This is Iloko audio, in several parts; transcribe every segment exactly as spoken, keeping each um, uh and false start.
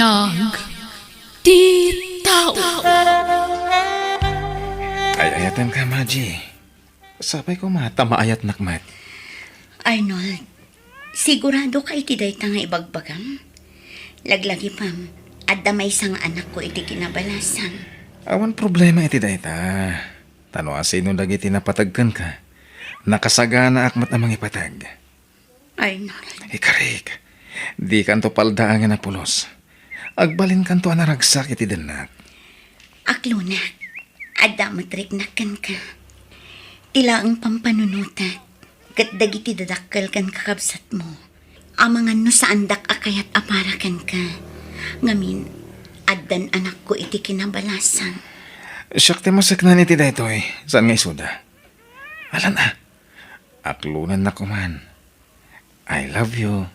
Nag ti tao. Ay-ayatenka, Maji. Sapay koma ta maayatnak met. Arnold, sigurado ka iti dayta nga ibagbagam? Laglagipem, adda maysa nga anakko iti kinabalasan. Awan problema iti dayta. Ta no asino dagiti napateg kenka, nakasaganaak met a mangipateg. Arnold. Ikarik, dikanto paldaangen a pulos. Agbalinkanto a naragsak iti dennak. Aklonek, adda met riknak kenka. Ti laeng pampanunotek, ket dagiti dadakkel ken kakabsatmo. Amangan no saandak a kayat a para kenka. Ngamin, addan anakko iti kinabalasan. Siak ti maseknan iti daytoy, saan nga isuda? Alan a, aklonennak koman. I love you.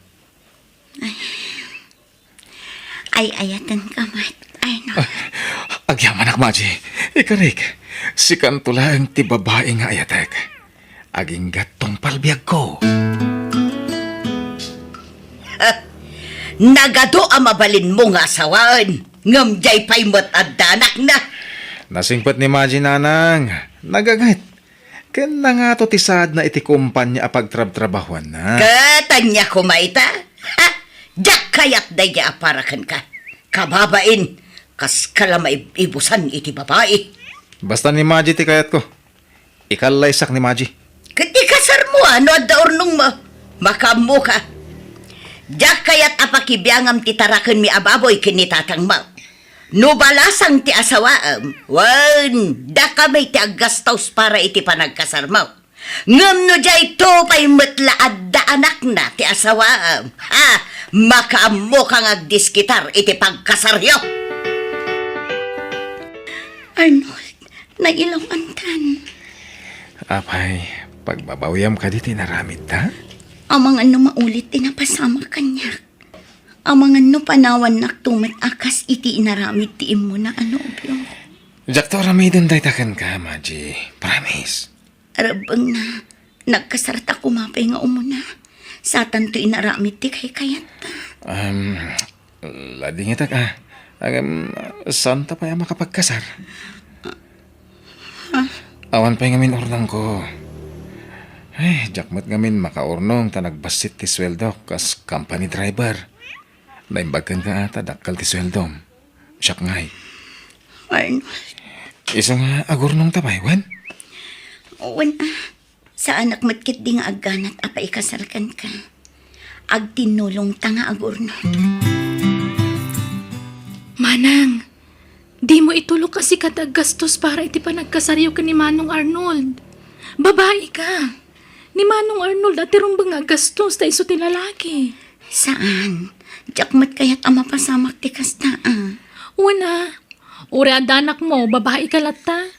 Ay-ayatenka met, Arnold. Ah, agyamanak, Maji. Ikarik, sikanto laeng ti babai nga ayatek. Aginggat tungpal biagko. Nagadu a mabalinmo nga asawaen, ngem diay pay met adda anakna. Nasingpet ni Maji, nanang. Nagaget. Ken nangato ti saadna iti kompania a pagtrabtrabahuanna. Ket ania koma ita? Ha? Diak kayat daydiay a para kenka. Kababain, kaska la maib-ibusan iti babai. Basta ni Maji ti kayatko. Ikallaysak ni Maji. Ket ikasarmo a no adda urnongmo. Makaammoka. Diak kayat a pakibiangam ti tarakenmi a baboy ken ni tatangmo. No balasang ti asawaem, wen, dakami ti aggastos para iti panagkasarmo. Ngem no diayto pay met la adda anakna ti asawaem, ha, makaammoka nga agdiskitar iti pagkasaryo. Arnold, nailaw-antan. Apay, pagbabawiam kadi ti inaramidta? Amangan no maulit ti napasamak kaniak. Amangan no panawannak to met a kas iti inaramid ti immuna a nobio. Diakto aramiden dayta kenka, Maji. Promise. Rebbengna, nagkasarta koma pay nga umuna. Satanto inaramid ti kaykayatta. Um, ladingitek, ah. Agam, santa pay a makapagkasar? Awan pay ngamin urnongko. Ay, diak met ngamin makaurnong ta nagbassit ti sueldok kas company driver. Naimbag kenka a ta dakkel ti sueldom. Siak ngay. Arnold. Isu nga agurnongta pay, wen? Wen a. Saanak met ketdi nga agganat a paikasar kenka. Agtinnulongta nga agurnong. Manang, dimo itulok a sika ti aggastos para iti panagkasaryo ken ni Manong Arnold. Babaika. Ni Manong Arnold a ti rumbeng nga aggastos ta isu ti lalaki. Saan. Diak met kayat a mapasamak ti kasta a. Wen a. Uray adda anakmo, babaika latta.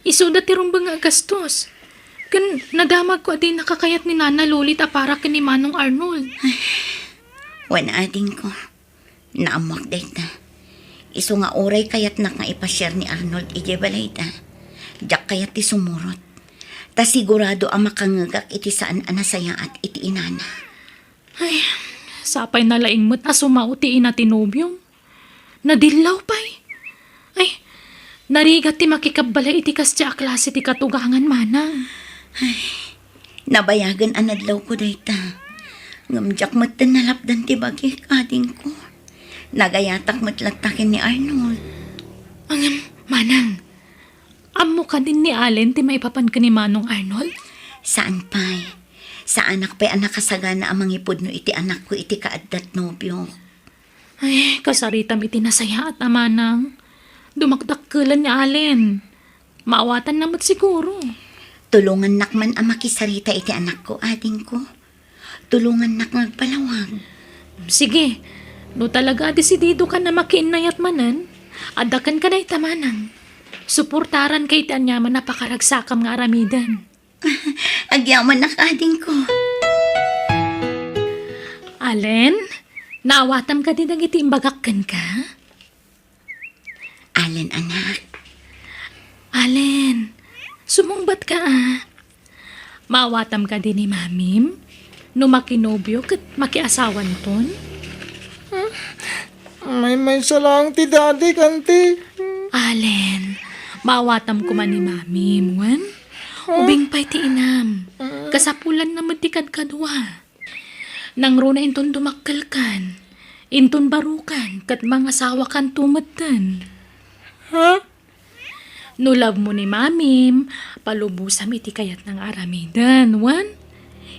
Isuda ti rumbeng nga agastos. Ken nadamagko a dinaka kayat ni Nana Lolit a para ken ni Manong Arnold. Ay, wen adingko. Naammoak dayta. Isu nga uray kayatnak nga ipasiar ni Arnold idiay balayda, diak kayat ti sumurot. Ta sigurado a makangngegak iti saan a nasayaat iti inana. Ay, sapay nalaing met a sumao ti ina ti nobiom. Nadillaw pay. Ay, narigat ti makikabbalay iti kasdiay a klase ti katugangan, manang. Ay, nabayagen a nadlawko dayta. Ngem diak metten nalapdan ti bagik, adingko. Nagayatak met latta ken ni Arnold. Ngem, manang, ammo kadin ni Allen ti maipapan ken ni Manong Arnold? Saan pay. Saanak pay a nakasagana a mangipudno iti anakko iti kaaddat nobiok. Ay, kasaritam iti nasayaat a manang. Dumakdakkelen ni Allen. Maawatanna met siguro. Tulongannak man a makisarita iti anakko, adingko. Tulongannak nga agpalawag. Sige, no talaga a desididokan a makiinnayat manen, adda kenka dayta manang. Suportaranka iti aniaman a pakaragsakam nga aramiden. Agyamanak, adingko. Allen, naawatam kadi dagiti imbagak kenka? Allen, anak. Allen, sumungbat ka, a. Maawatam kadi ni Mamim? No makinobio ket makiasawanton? Hmm? Maymaysa laeng ti dadik, Auntie. Allen, maawatam koma ni Mami, wen? Ubing pay ti inam. Kasapulanna met ti kadkadua. Nangruna inton dumakkelkan, inton barokan, ket mangasawakanto metten. Ha? No love mo ni Mamim, palubosam iti kayatna nga aramiden, wen?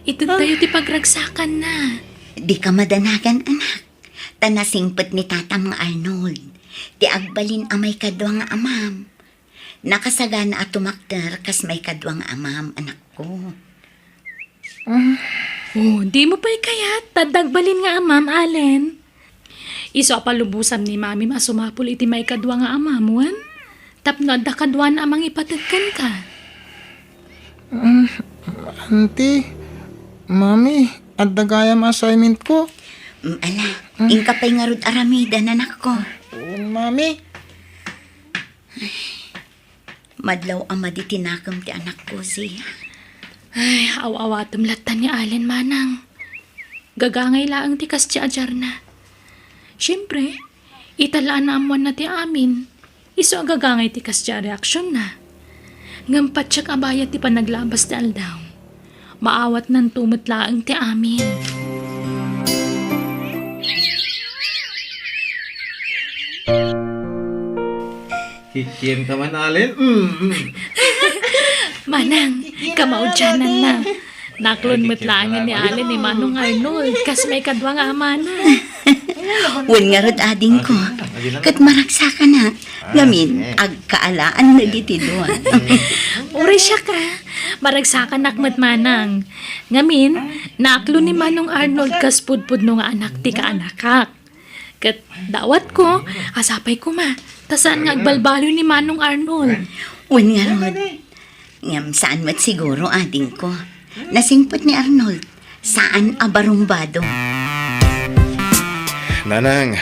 Itedtayo ti pagragsakanna. Dika madanagan, anak. Ta nasingpet ni tatam nga Arnold, ti agbalin a maikadua nga amam. Nakasagana a tumakder kas maikadua nga amam, anakko. Oh, dimo pay kayat, ta adda agbalin nga amam, Allen. Isu a palubosam ni Mamim a sumapul iti maikadua nga amam, wen? Tapno adda kaduana a mangipateg kenka. Mm, Auntie, Mami, adda gayam assignment ko. Mm, ala, inka pay ngarud aramiden, anakko. Mami. Madlaw a madi ti nakem ti anakko, Zia. Ay, aw-awatem latta ni Allen, manang. Gagangay laeng ti kasdi a diarna. Siempre, ita la a naammoanna ti amin. Isu a gagangay ti kasdi a reaksionna. Ngem patiek a bayat ti panaglabas ti aldaw. Maawatnanto met laeng ti amin. Kikienka man, Allen? Mm, mm. Manang, kamaudiananna. Naklon met laengen ni Allen ni Manong Arnold, kas maikadua nga amana. Wen ngarud, adingko, ket maragsakanak, ngamin, agkaalaan dagiti dua. Uray siak, a, maragsakanak met, manang. Ngamin, naaklo ni Manong Arnold kas pudpudno nga anak ti kaanakak. Ket dawatko, a sapay koma, ta saan nga agbalbaliw ni Manong Arnold. Wen ngarud. Ngem saan met siguro, adingko. Nasingpet ni Arnold. Saan a barumbado. Nanang,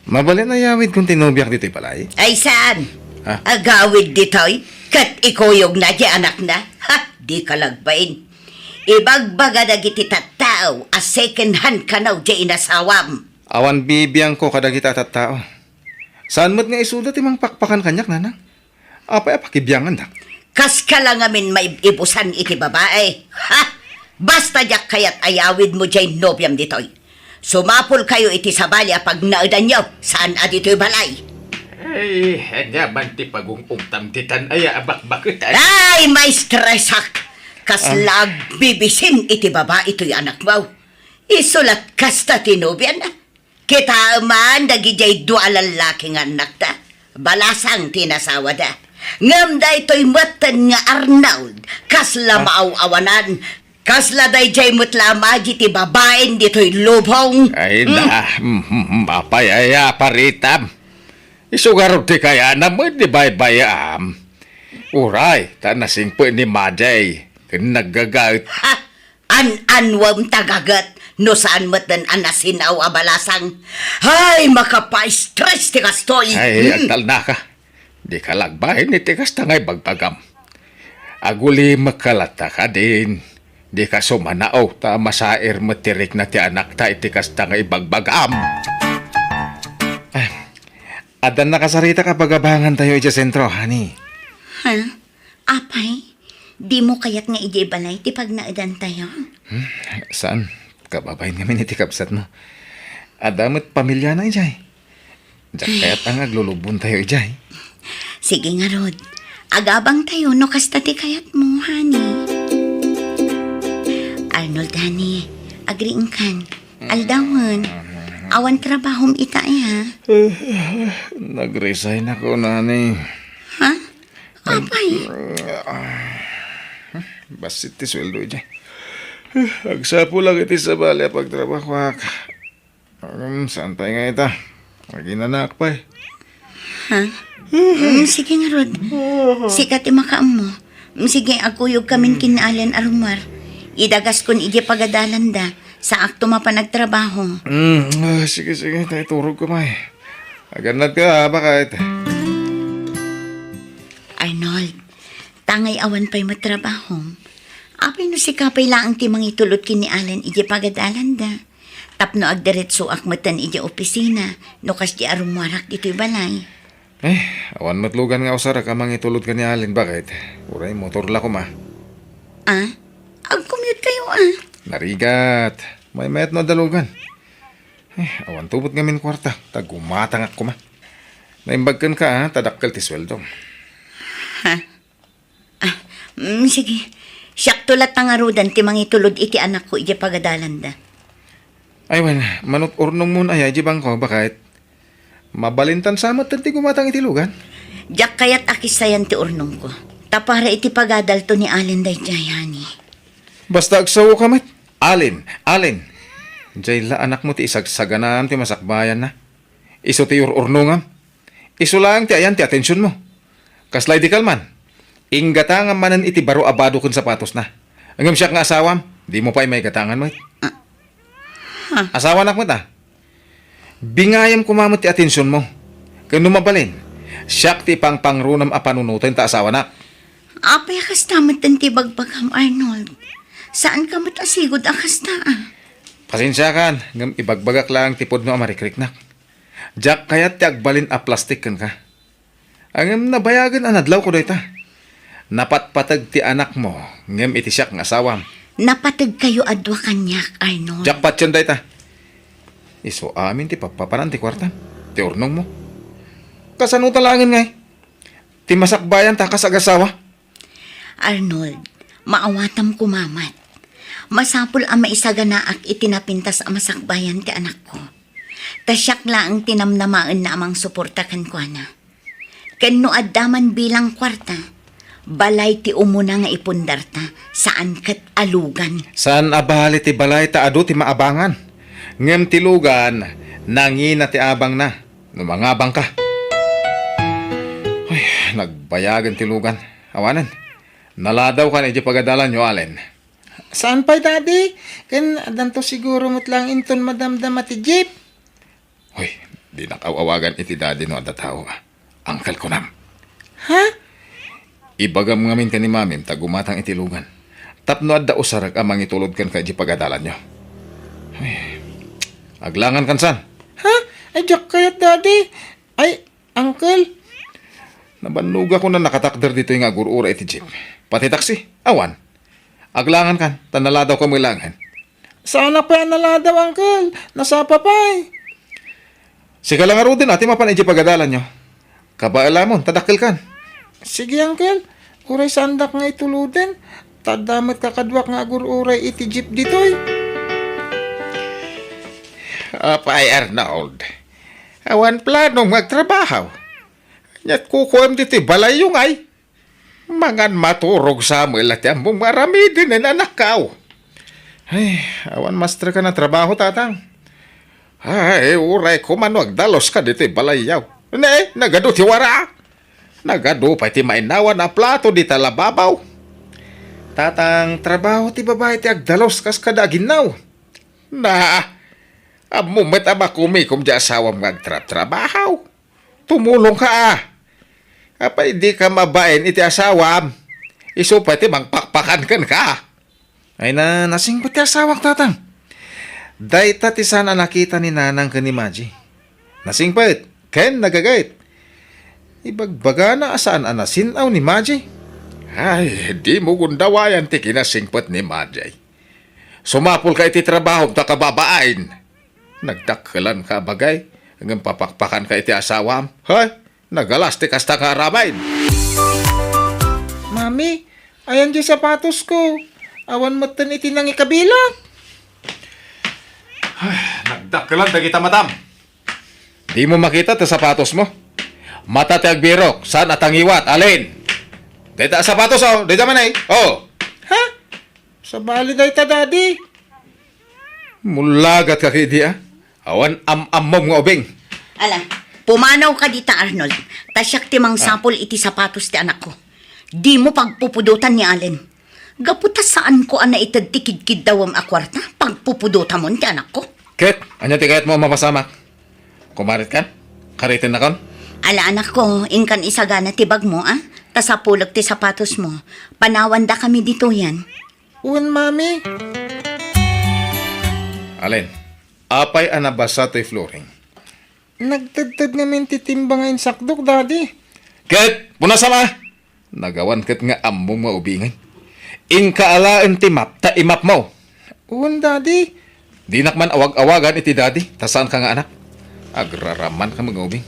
mabalin a yawidkon ti nobiak ditoy balay? Ay, saan? Ha? Agawid ditoy? Ket ikuyogna diay anakna? Ha? Dika lagbain. Ibagbaga dagiti tattao a second hand kano diay inasawam. Awan bibiangko kadagita a tattao. Saan met nga isuda ti mangpakpakan kaniak, nanang? Apay a pakibiangandak? Kaska la ngamin maib-ibusan iti babai. Ha? Basta diak kayat a yawidmo diay nobiam ditoy. Sumapulkayo iti sabali a pagnaedanyo, saan a ditoy balay. Ay, ania man ti pagung-ungtam ditan aya a bakbaketan? Ay, maistresak! Kasla agbibisin iti babai toy anakmo. Isu la't kasta ti nobiana. Kitaem man dagidiay dua a lallaki nga annakta. Balasang ti nasawada. Ngem daytoy metten nga Arnold, kasla maaw-awanan. Kasla daydiay met la a madi ti babaen ditoy lubong. Ay na, mm, mm, mm, apay aya a paritam? Isu ngarud ti kayana met ti baybay-am. Uray, ta nasingpet ni Madi ken naggagaet. Ha? An-anwem ta gaget no saan metten a nasinaw a balasang. Hay, makapaistres ti kastoy. Ay, hmm, agtalnaka. Dika lagbain iti kasta nga ibagbagam. Agulimekka latta kadin. Dika sumanao ta masair met ti rikna ti anakta iti kasta nga ibagbagam. Ah, addan nakasaritak a pagabangantayo iti sentro, honey. Ha? Apay, dimo kayat nga idiay balay ti pagnaedantayo? Hmm, saan? Kababain ngamin iti kabsatmo. Adda met pamiliana idiay. Diak kayat a nga aglulubontayo idiay. Sige ngarud, agabangtayo no kasta ti kayatmo, honey. Arnold, honey, agriingkan. Aldawen, awan trabahom ita, aya? Nag-resign ako, honey. Ha? Apay? Bassit ti sueldo idiay. Agsapulak iti sabali a pagtrabahoak. Um, saan pay nga ita? Aginanak pay. Ha? Mm, sige ngarud. Sika ti makaammo. Mm, sige, agkuyogkamin ken ni Allen a rummuar. Idagaskon idiay pagadalanda. Saakto mapan agtrabaho. Mm, ah, sige, sige. Tay turog ko, may. Agannad ka, ha, bakit? Arnold, tangay awan pay met trabahom. Apay no sika pay laeng ti mangitulod ken ni Allen idiay pagadalanda. Tapno agdiretsoak metten idiay opisina, no kasdi a rummuarak ditoy balay. Eh, awan met lugan nga usarek a mangitulod ken ni Allen, baket. Uray motor la koma. Ah? Agcommute kayo, ah? Narigat. Maymayat no adda lugan. Eh, awan tubot ngamin kuarta. Ta gumatangak koma. Naimbag kenka, ah, ta dakkel ti sueldom. Ha? Ah, mm, sige. Siakto latta ngaruden ti mangitulod iti anakko idiay pagadalanda. Ay, wen, manut urnongmon aya idiay bangko, baket. Mabalintan sa met ti gumatang iti lugan. Diak kayat a kissayan ti urnongko. Ta para iti pagadalto ni Allen daydiay, honey. Basta agsaoka met. Allen, Allen. Diay la anakmo ti isagsaganaam ti masakbayanna. Isu ti ur-urnongam. Isu laeng ti ayan ti atensionmo. Kasla idi kalman, inggatangam manen iti baro a bado ken sapatosna. Ngem siak nga asawam, dimo pay maigatangan met. Ah, ha? Asawanak met, a. Bingayam koma met ti atensionmo. Ken no mabalin, siak ti ipangpangronam a panunoten ta asawanak. Apay a kasta metten ti ibagbagam, Arnold? Saanka met a sigud a kasta, a. Pasensiakan, ngem ibagbagak laeng ti pudno a marikriknak. Diak kayat ti agbalin a plastik kenka. Ngem nabayagen a nadlawko dayta. Napatpateg ti anakmo, ngem iti siak nga asawam. Napategkayo a dua kaniak, Arnold. Diak patien dayta. Isu amin ti pappapanan ti kuartam, ti urnongmo. Kasano ta laengen ngay? Ti masakbayan ta kas agasawa? Arnold, maawatam koma met. Masapul a maisaganaak iti napintas a masakbayan ti anakko. Ta siak laeng ti namnamaenna a mangsuporta kenkuana. Ken no adda man bilang kuarta, balay ti umuna nga ipundarta, saan ket a lugan. Saan a bali ti balay ta adu ti maabangan. Ngem ti lugan, nangina ti abangna. No mangabangka. Ay, nagbayagen ti lugan. Awanen. Naladawkan idiay pagadalanyo, Allen. Saan pay, Daddy? Ken addanto siguro met laeng inton madamdama ti jeep. Hoy, dinak aw-awagan iti Daddy no adda tao, a. Uncle kunam. Ha? Ibagam ngamin ken ni Mamim ta gumatang iti lugan. Tapno adda usarek a mangitulod kenka idiay pagadalanyo. Ay, aglangan kan san? Ha? Ay, diak kayat, Daddy. Ay, Uncle. Nabannogakon a nakatakder ditoy nga agur-uray iti jeep. Pati taxi, awan. Aglangan kan, ta naladawka met laengen. Saanak pay a naladaw, Uncle. Nasapa pay. Sika la ngaruden a ti mapan idiay pagadalanyo. Kabaelamon, ta dakkelkan. Sige, Uncle. Uray saandak nga ituluden, ta adda met kakaduak nga agur-uray iti jeep ditoy. Apay, Arnold, awan planom nga agtrabaho. Ania't kukuem ditoy balayyo ngay? Mangan maturog sa met la ti ammom nga aramiden, anakko. Ay, awan masterka nga trabaho, Tatang. Ay, uray koma no agdaluska ditoy balayyo. Ne, nagadu ti wara. Nagadu pay ti mainawan a plato dita lababaw. Tatang, trabaho ti babai ti agdalus kas kada aginnaw. Na, ammom met a makumikom ti asawam nga agtrabtrabaho. Tumulongka, a. Apay dika mabain iti asawam? Isu pay ti mangpakpakan kenka. Ay na, nasingpet ti asawak, Tatang. Dayta ti saan a nakita ni Nanang ken ni Maji. Nasingpet ken nagaget. Ibagbagana a saan a nasin-aw ni Maji. Ay, dimo gundawayan ti kinasingpet ni Maji. Sumapulka iti trabahom ta kababain. Nagdakkelanka a bagay, ngem papakpakanka iti asawam. Hay, nagalas ti kasta nga aramid. Mami, ayan diay sapatosko. Awan metten iti nangikabilak. Ay, nagdakkelan dagita matam. Dimo makita ti sapatosmo? Mata ti agbirok, saan a tangiwat, Allen? Dayta a sapatos, o. Dayta man, ay. O. Ha? Sabali dayta, Daddy. Mulagatka ketdi, a. Awan am-ammom nga ubing. Ala, pumanawka dita, Arnold. Ta siak ti mangsapul iti sapatos ti anakko. Dimo pagpupudotan ni Allen. Gapu ta saanko a naited ti kidkiddawem a kuarta, pagpupudotamon ti anakko. Ket, ania ti kayatmo a mapasamak? Kumaritkan? Karitennakon? Ala, anakko, inkan isagana ti bagmo, a? Ta sapulek ti sapatosmo. Panawandakami ditoyen. Wen, Mami. Allen, Apay a nabasa toy, Floring? Nagtedted ngamin ti timba nga insakdok, Daddy. Ket, punasam a! Nagawan ket nga ammom nga ubingen. Inka alaen ti map ta imapmo. Wen, Daddy. Dinak man awag-awagan iti Daddy, ta saanka nga anak. Agraramanka nga ubing.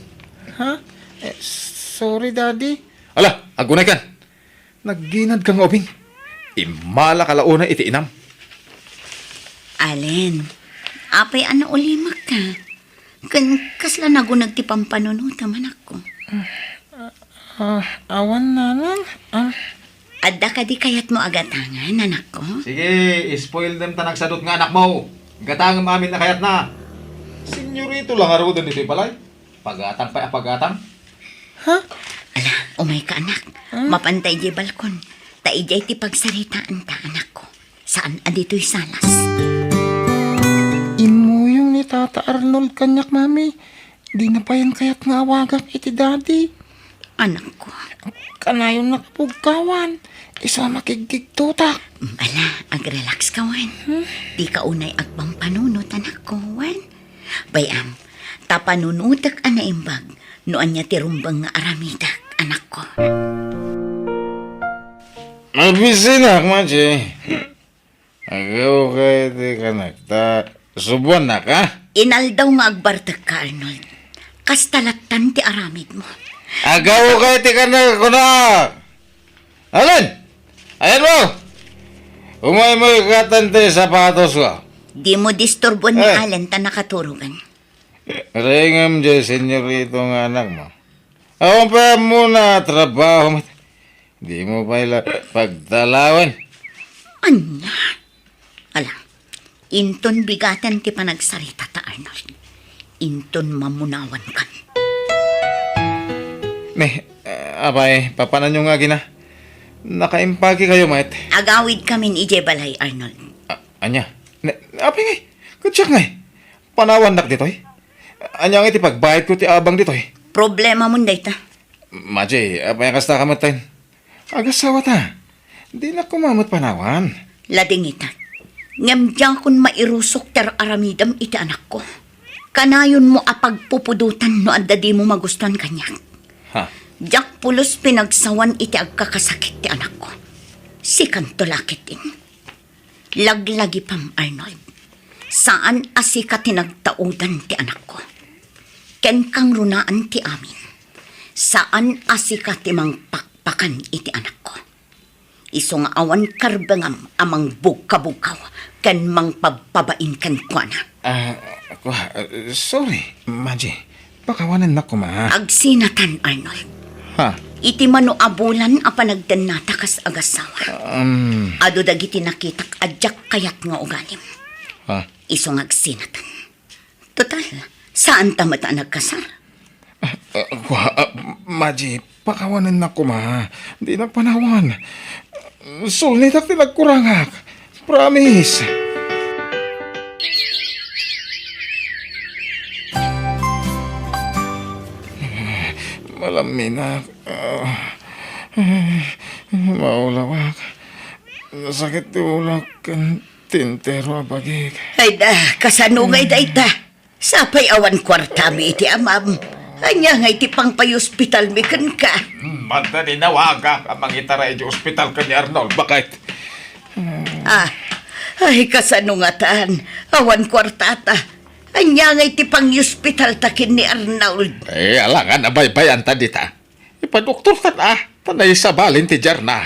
Ha? Eh, sorry, Daddy. Ala, agunaykan. Nagginadka nga ubing. Immalaka la unay iti inam. Allen, apay a naulimakka? Ken kasla nagunag ti pampanunotam, anakko? Ah, awan, nanang. Ah. Adda kadi kayatmo a gatangan, anakko? Sige, spoil dem ta nagsadut nga anakmo. Gatangem amin a kayatna. Senyorito la ngaruden ditoy balay. Pagatang pay a pagatang. Ha? Ala, umayka, anak. Ah? Mapanta idiay balkon. Ta idiay ti pagsaritaanta, anakko. Saan a ditoy salas. Immuyong ni Tata Arnold kaniak, Mami. Dina payen kayat nga awagak iti Daddy. Anakko. Kanayon nakapugkawan. Isu a makigkigtotak. Ala, agrelax ka, wen. Hmm? Dika unay agpampanunot, anakko, wen. Bay-am, ta panunotek a naimbag no ania ti rumbeng nga aramidek, anakko. Mabisinak, Maji. Agaw kay ti kanak, ta subuannak, ha? Inaldaw nga agbartekka, Arnold. Kasta lattan ti aramidmo. Agaw kay ti kanak, kunak! Alin? Ayan mo! Umay mo ikatan ti sapatos ko. Di mo disturbuan ni Eh. Allen ta nakaturogan. Rengem jay senyorito nga anakmo. Awan pay ammona a trabaho met. Di mo pay la pagtalawen. Ania? Ala, inton bigaten ti panagsarita ta, Arnold. Inton mamunawankan. Ne, eh, apay, papananyo nga agina? Nakaimpagi kayo met. Agawid kamin idiay balay, Arnold. A-, ania? Ne, apay ngay? Kadiak ngay? Panawannak ditoy? Ania ngay ti pagbayadko ti abang ditoy? Problemamon dayta. Maji, apay a kasta ka metten? Agasawata. Dinak koma met panawan. Ladingitak. Ngem diakon mairusok ti ar-aramidem iti anakko. Kanayonmo a pagpupudotan no adda dimo magustuan kaniak. Ha? Diak pulos pinagsawan iti agkakasakit ti anakko. Sikanto la ketdin. Laglagipem, Arnold. Saan a sika ti nagtaudan ti anakko. Ken kangrunaan ti amin. Saan a sika ti mangpakpakan iti anakko. Isu nga awan karbengam a mangbugkabugkaw ken mangpabpabain kenkuana. Ah, kua-, ah, sorry, Maji. Pakawanennak koma. Agsinatan, Arnold. Ha? Iti mano a bulan a panagdennata kas agasawa. Um. Adu dagiti nakitak a diak kayat nga ugalim. Ha? Isu nga agsinatan. Total, saanta met a nagkasar. Ah, ah, kua-, ah, Maji, pakawanennak koma. Dinak panawan. Sulnitak ti nagkurangak. Promise. Malaminak. Ah, maulawak. Nasakit ti ulak ken ti entero a bagik. Ay da, kasano ngay dayta? Sapay awan kuartami iti amam. Ania ngay ti pangpayospitalmi kenka? Hmm, manta dinawagak a mangitara iti ospital ken ni Arnold. Bakit? Ah, ay, kasano ngatan? Awan kuartata. Ania ngay ti pangyospitalta ken ni Arnold? Eh, alangan a baybayanta dita. Ipadoktortan a, ta naisabalin ti diarna.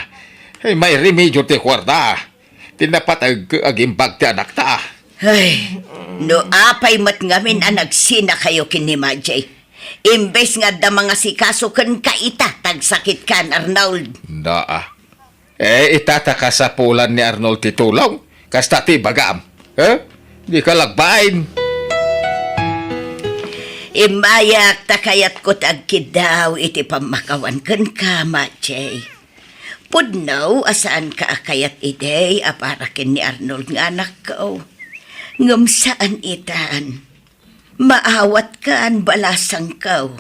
Eh, mairemedio ti kuarta. Ti napateg agimbag ti anakta. Ay, no apay met ngamin a nagsinakayo ken ni Majay. Imbes nga adda mangasikaso kenka ita, tagsakitkan, Arnold. Naa. Eh, ita ta kasapulan ni Arnold ti tulong. Kasta ti bagam. Eh? Di ka lagbain. Immayak ta kayatko ti agkiddaw iti pammakawan kenka, Majay. Pudno a saanka a kayat idi a para ken ni Arnold nga anakko. Ngem saan itan. Maawatkan, balasangko.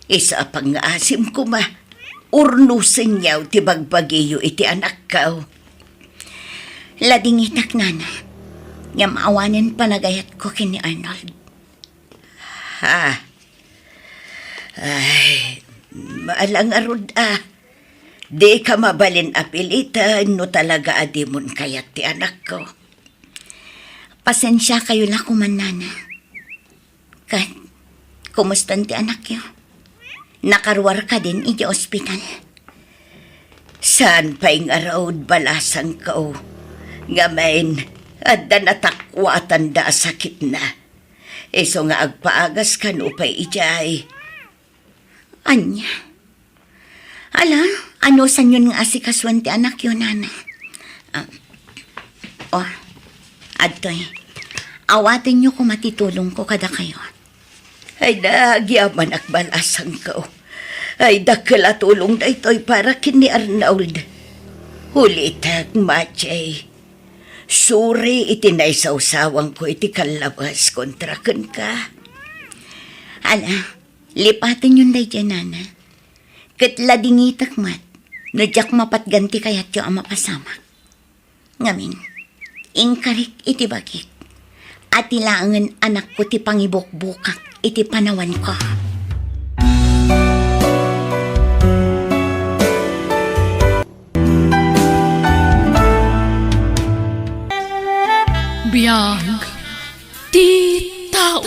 Isu a pangngaasim koma, urnosenyo ti bagbagiyo iti anakko. Ladingitak, nana. ngem awanen panagayatko ken ni Arnold. Ha? Ay, ala ngarud a. Dika mabalin a piliten no talaga a dimon kayat ti anakko. Pasensiakayo la koma, Nana. Ket, kumustan ti anakyo? Nakaruar kadin idiay ospital? Saan pay ngarud, balasangko. Ngamin, adda natakuatanda a sakitna. Isu nga agpaagas kano pay idiay. Ania? Ala, anusanyon nga asikasuan ti anakyo, Nana? Ah, oh, adtoy. Awatenyo koma ti tulongko kadakayo. Ay, nagyamanak, balasangko. Ay, dakkel a tulong daytoy para ken ni Arnold. Ulitek, Maciej. Suri iti naisawsawangko iti kallabas kontra kenka. Ala, lipatenyon daydiay, Nana. Ket ladingitek met no diak mapatgan ti kayatyo a mapasamak. Ngamin, inkarik iti bagik a ti laengen anakko ti pangibukbukak iti panawanko. Biag ti tao.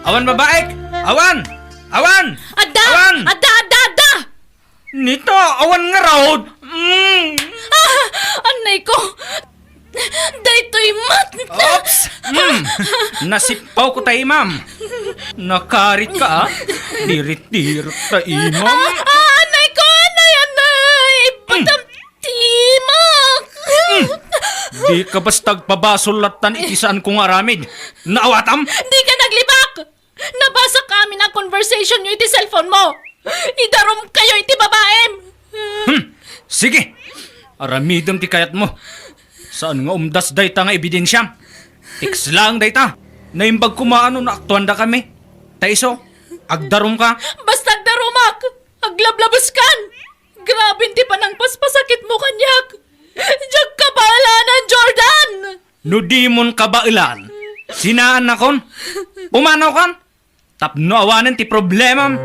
Awan babaek! Awan! Awan! Adda! Awan! Adda, adda, adda! Nita, awan ngarud! Mm. Ah! Anay ko! Daytoy met! Oops! Mm. Nasippaw ko tay, ma'am. Nakarit ka, ah. Dirit-dirit ta imam. Ah, ah, anay ko! Anay, anay! Ipatam ti imak! Mm. Di ka basta agpabasol lattan iti saan ko nga aramid. Naawatam? Di ka naglibak! Nabasak amin a conversation yo iti cellphone mo! Idarom kayo iti babaem! Hmm. Sige. Aramidem ti kayat mo. Saan nga umdas dayta nga ebidensiam? Text lang dayta. Naimbag koma no naaktuanda kami. Ta isu, agdarom ka. Basta agdaromak! Aglablabes kan! Grabe ti panangpaspasakit mo kaniak! Diak kabaelanan, Jordan! No dimon kabaelan, sinaannakon? Pumanaw kan? Tapno awanen ti problemam.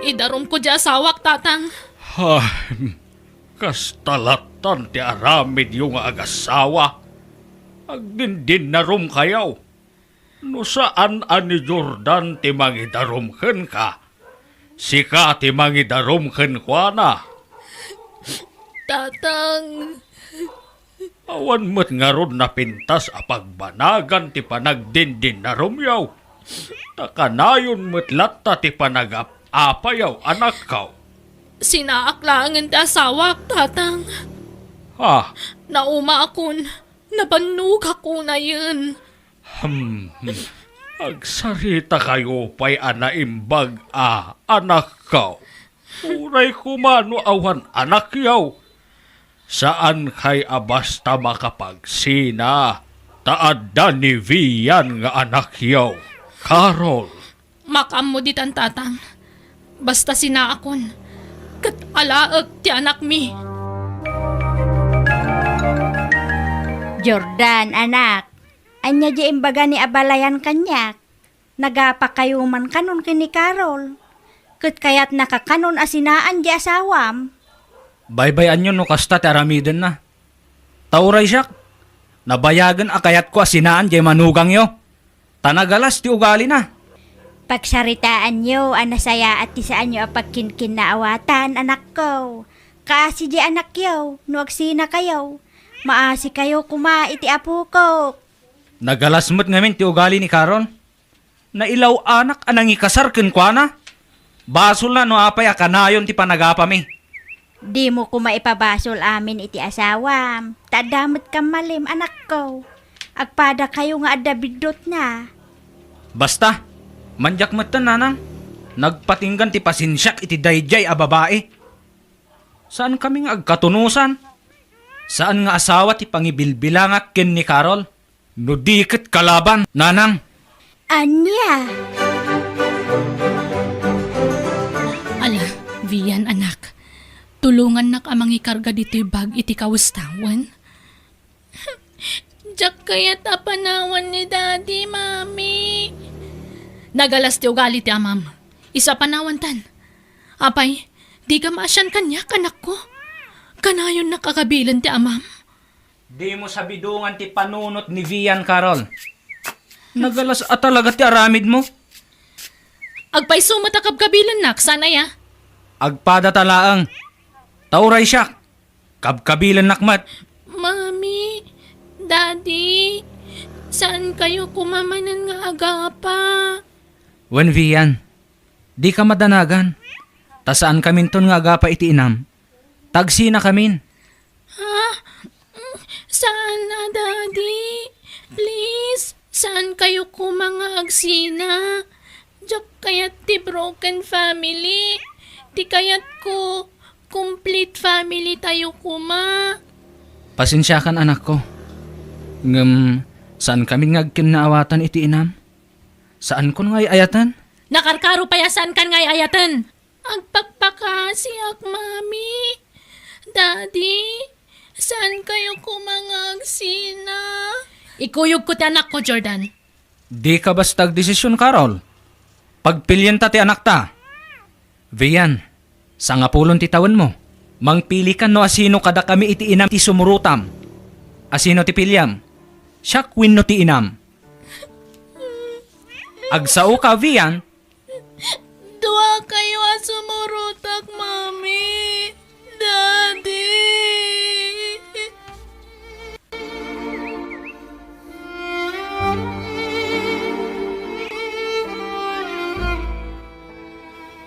Idaromko ti asawak, Tatang. Ay, kasta lattan ti aramidyo nga agasawa. Agdindinnarom kayo. No saan a ni Jordan ti mangidarum kenka, sika ti mangidarum kenkuana. Tatang. Awan met ngarud napintas a pagbanagan ti panagdindinarumyo. Ta kanayon met latta ti panagap-apayo, anakko. Sinaak laengen ti asawak, Tatang. Ha? Naumaakon, nabannogak unayen. Hmm, hmm. Agsarita kayo pay a naimbag a, anakko. Uray koma no awan anakyo. Saan kay a basta makapagsina, ta adda ni Vian nga anakyo, Carol. Makaammo ditan, Tatang. Basta sinaakon, ket alaek ti anakmi. Jordan, anak, ania diay imbaga ni abalayan kaniak? Nagapakayo man kanon ken ni Carol. Ket kayatnaka kanon a sinaan diay asawam. Baybay-anyo no kasta ti aramidenna. Ta uray siak, nabayagen a kayatko a sinaan diay manugangyo. Ta nagalas ti ugalina. Pagsaritaanyo a nasayaat ti saanyo a pagkinkinnaawatan, anakko. Kaasi diay anakyo, no agsinakayo, maasikayo koma iti apokok. Nagalas met ngamin ti ugali ni Carol. Nailaw-anak a nangikasar kenkuana. Basolna no apay a kanayon ti panagapami. Dimo koma ipabasol amin iti asawam, ta adda met kammalem, anakko. Agpadakayo nga adda biddutna. Basta, mandiak metten, nanang. Nagpatinggan ti pasensiak iti daydiay a babai. Saan kami nga agkatunosan? Saan nga asawa ti pangibilbilangak ken ni Carol? No di ket kalaban, nanang. Ania? Ala, Vian, anak. Tulongannak a mangikarga ditoy bag iti kawestawen. Diak kayat a panawan ni Daddy, Mami. Nagalas ti ugali ti amam. Isu a panawantan. Apay, dika maasian kaniak, anakko? Kanayonnak a kabilen ti amam. Dimo sabidongan ti panunot ni Vian, Carol. Nagalas a talaga ti aramidmo. Agpayso met a kabkabilennak, saan aya? Agpadata laeng. Ta uray siak, kabkabilennak met. Mami, Daddy, saan kayo koma manen nga agapa? Wen, Vian, dika madanagan. Ta saankaminton nga agapa iti inam. Ta agsinakamin. Ha? Mm, saan a, Daddy? Please, saan kayo koma nga agsina? Diak kayat ti broken family. Ti kayatko, complete family tayo koma. Pasensiakan, anakko. Ngem, saankamin nga agkinnaawatan iti inam? Saankon nga ay-ayaten? Nakarkaro pay a saankan nga ay-ayaten. Agpakpakasiak, Mami. Daddy, saan kayo koma nga agsina? Ikuyogko ti anakko, Jordan. Dika basta agdesisyon, Carol. Pagpilienta ti anakta. Vian, sangapulon ti tawenmo. Mangpilikan no asino kadakami iti inam ti sumurotam. Asino ti piliam? Siak wenno ti inam? Agsaoka, Vian? Dua kayo a sumurotak, Mami. Daddy.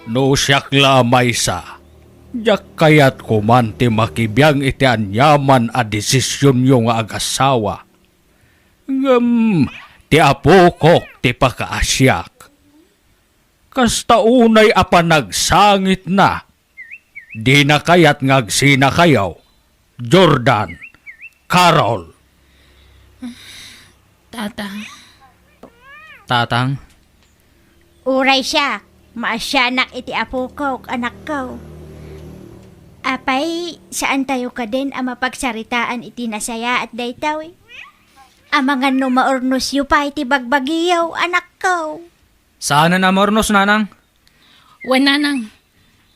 No siak la a maysa, diak kayat koman ti makibiang iti aniaman a desisionyo nga agasawa. Ngem ti apokok ti pakaasiak. Kasta unay a panagsangitna, dina kayat nga agsinakayo, Jordan, Carol. Tatang. Tatang? Uray siak, maasianak iti apokok, anakko. Apay, saantayo kadin a mapagsaritaan iti nasayaat daytoy? Amangan no maurnosyo pay ti bagbagiyo, anakko. Saanen a maurnos, nanang? Wen, nanang.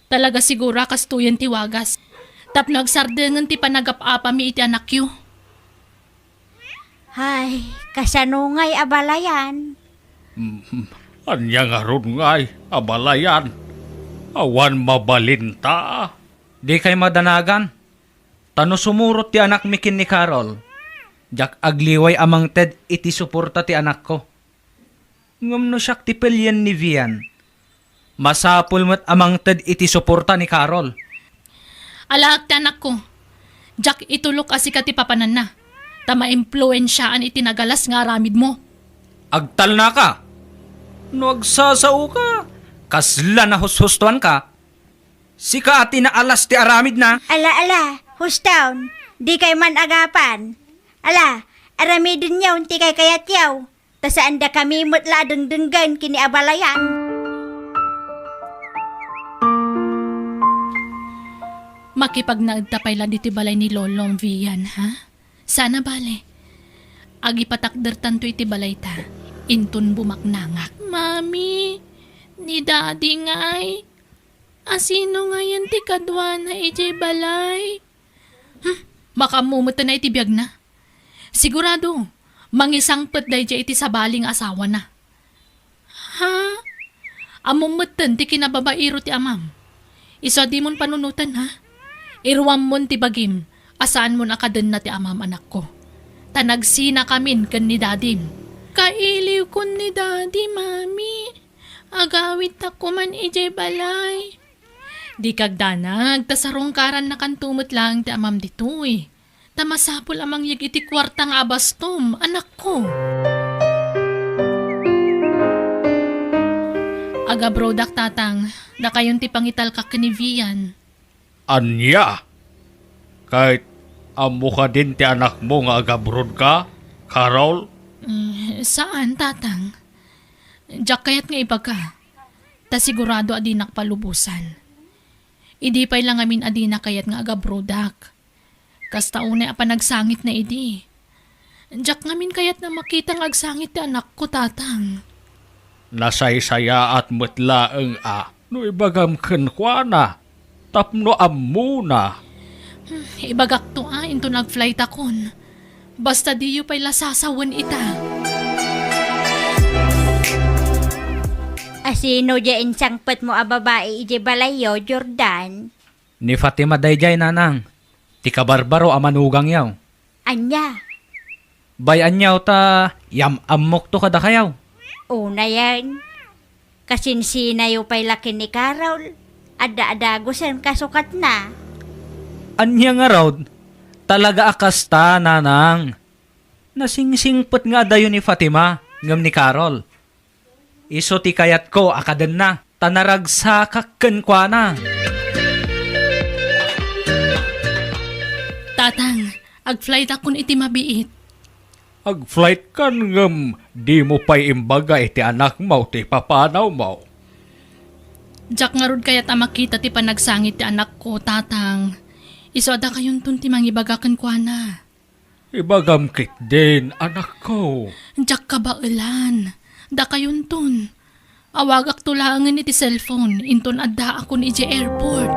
Talaga siguro a kastoyen ti wagas. Tapno agsardengen ti panagap-apami iti anakyo. Ay, kasano ngay a balayan? Mm, ania ngarud ngay a balayan? Awan mabalinta. Dikay madanagan. Ta no sumurot ti anakmi ken ni Carol, diak agliway a mangted iti suporta ti anakko. Ngem no siak ti pelien ni Vian, masapul met a mangted iti suporta ni Carol. Alaek ti anakko, diak itulok a sika ti papananna, ta maimpluensiaan iti nagalas nga aramidmo. Agtalnaka! No agsasaoka, kasla nahushustoanka. Sika a ti naalas ti aramidna. Ala, ala, hustaon, dikay man agapan. Ala, aramidenyo ti kaykayatyo, ta saandakami met la a dengdenggen ken ni a balayan. Makipagnaedta pay la ditoy balay ni Lolom, Vian, ha? Saan a bale. Agipatakdertanto iti balayta, inton bumaknangak. Mami, ni Daddy ngay. Asino ngayen ti kaduana idiay balay? Hmm, makaammo met iti biagna. Sigurado, mangisangpet daydiay iti sabali nga asawana. Ha? Ammom metten ti kinababairo ti amam. Isu a dimon panunoten, ha? Iruammon ti bagim a saanmon a kadenna ti amam, anakko. Ta nagsinakamin ken ni dadim. Kailiwkon ni Daddy, Mami. Agawidtak koman idiay balay. Dika agdanag, ta sarungkarannakanto met laeng ti amam ditoy. Ta masapul a mangyeg iti kuarta nga abastom, anakko. Agabrodak, Tatang, dakayon ti pangitalkak ken ni Vian. Ania? Ket ammo kadin ti anakmo nga agabrodka, Carol? Mm, saan, Tatang. Diak kayat nga ibaga, ta sigurado a dinak palubosan. Idi pay la ngamin a dina kayat nga agabrodak. Kasta unay a panagsangitna idi. Diak ngamin kayat a makita nga agsangit ti anakko, Tatang. Nasaysayaat met laeng a no ibagam kenkuana tapno ammona. Hmm, ibagakto a inton agflightakon. Basta diyo pay la sasawen ita. Asino diay insangpetmo a babai idiay balayyo, Jordan? Ni Fatima daydiay, nanang. Ti kabarbaro a manugangyo. Ania? Bay-anyo ta yam-ammokto kadakayo. Unayen, kasinsinayo pay la ken ni Carol. Adda a dagusen kasukatna. Ania ngarud? Talaga a kasta, nanang. Nasingsingpet nga adayo ni Fatima ngem ni Carol. Isu ti kayatko a kadenna, ta naragsakak kenkuana. Tatang, agflightakon iti mabiit. Agflightkan ngem dimo pay imbaga iti anakmo ti papanawmo. Diak ngarud kayat a makita ti panagsangit ti anakko, Tatang. Isu a dakayonton ti mangibaga kenkuana. Ibagam ketdin, anakko. Diak kabaelan. Dakayonton. Awagakto laengen iti cellphone inton addaakon idiay airport.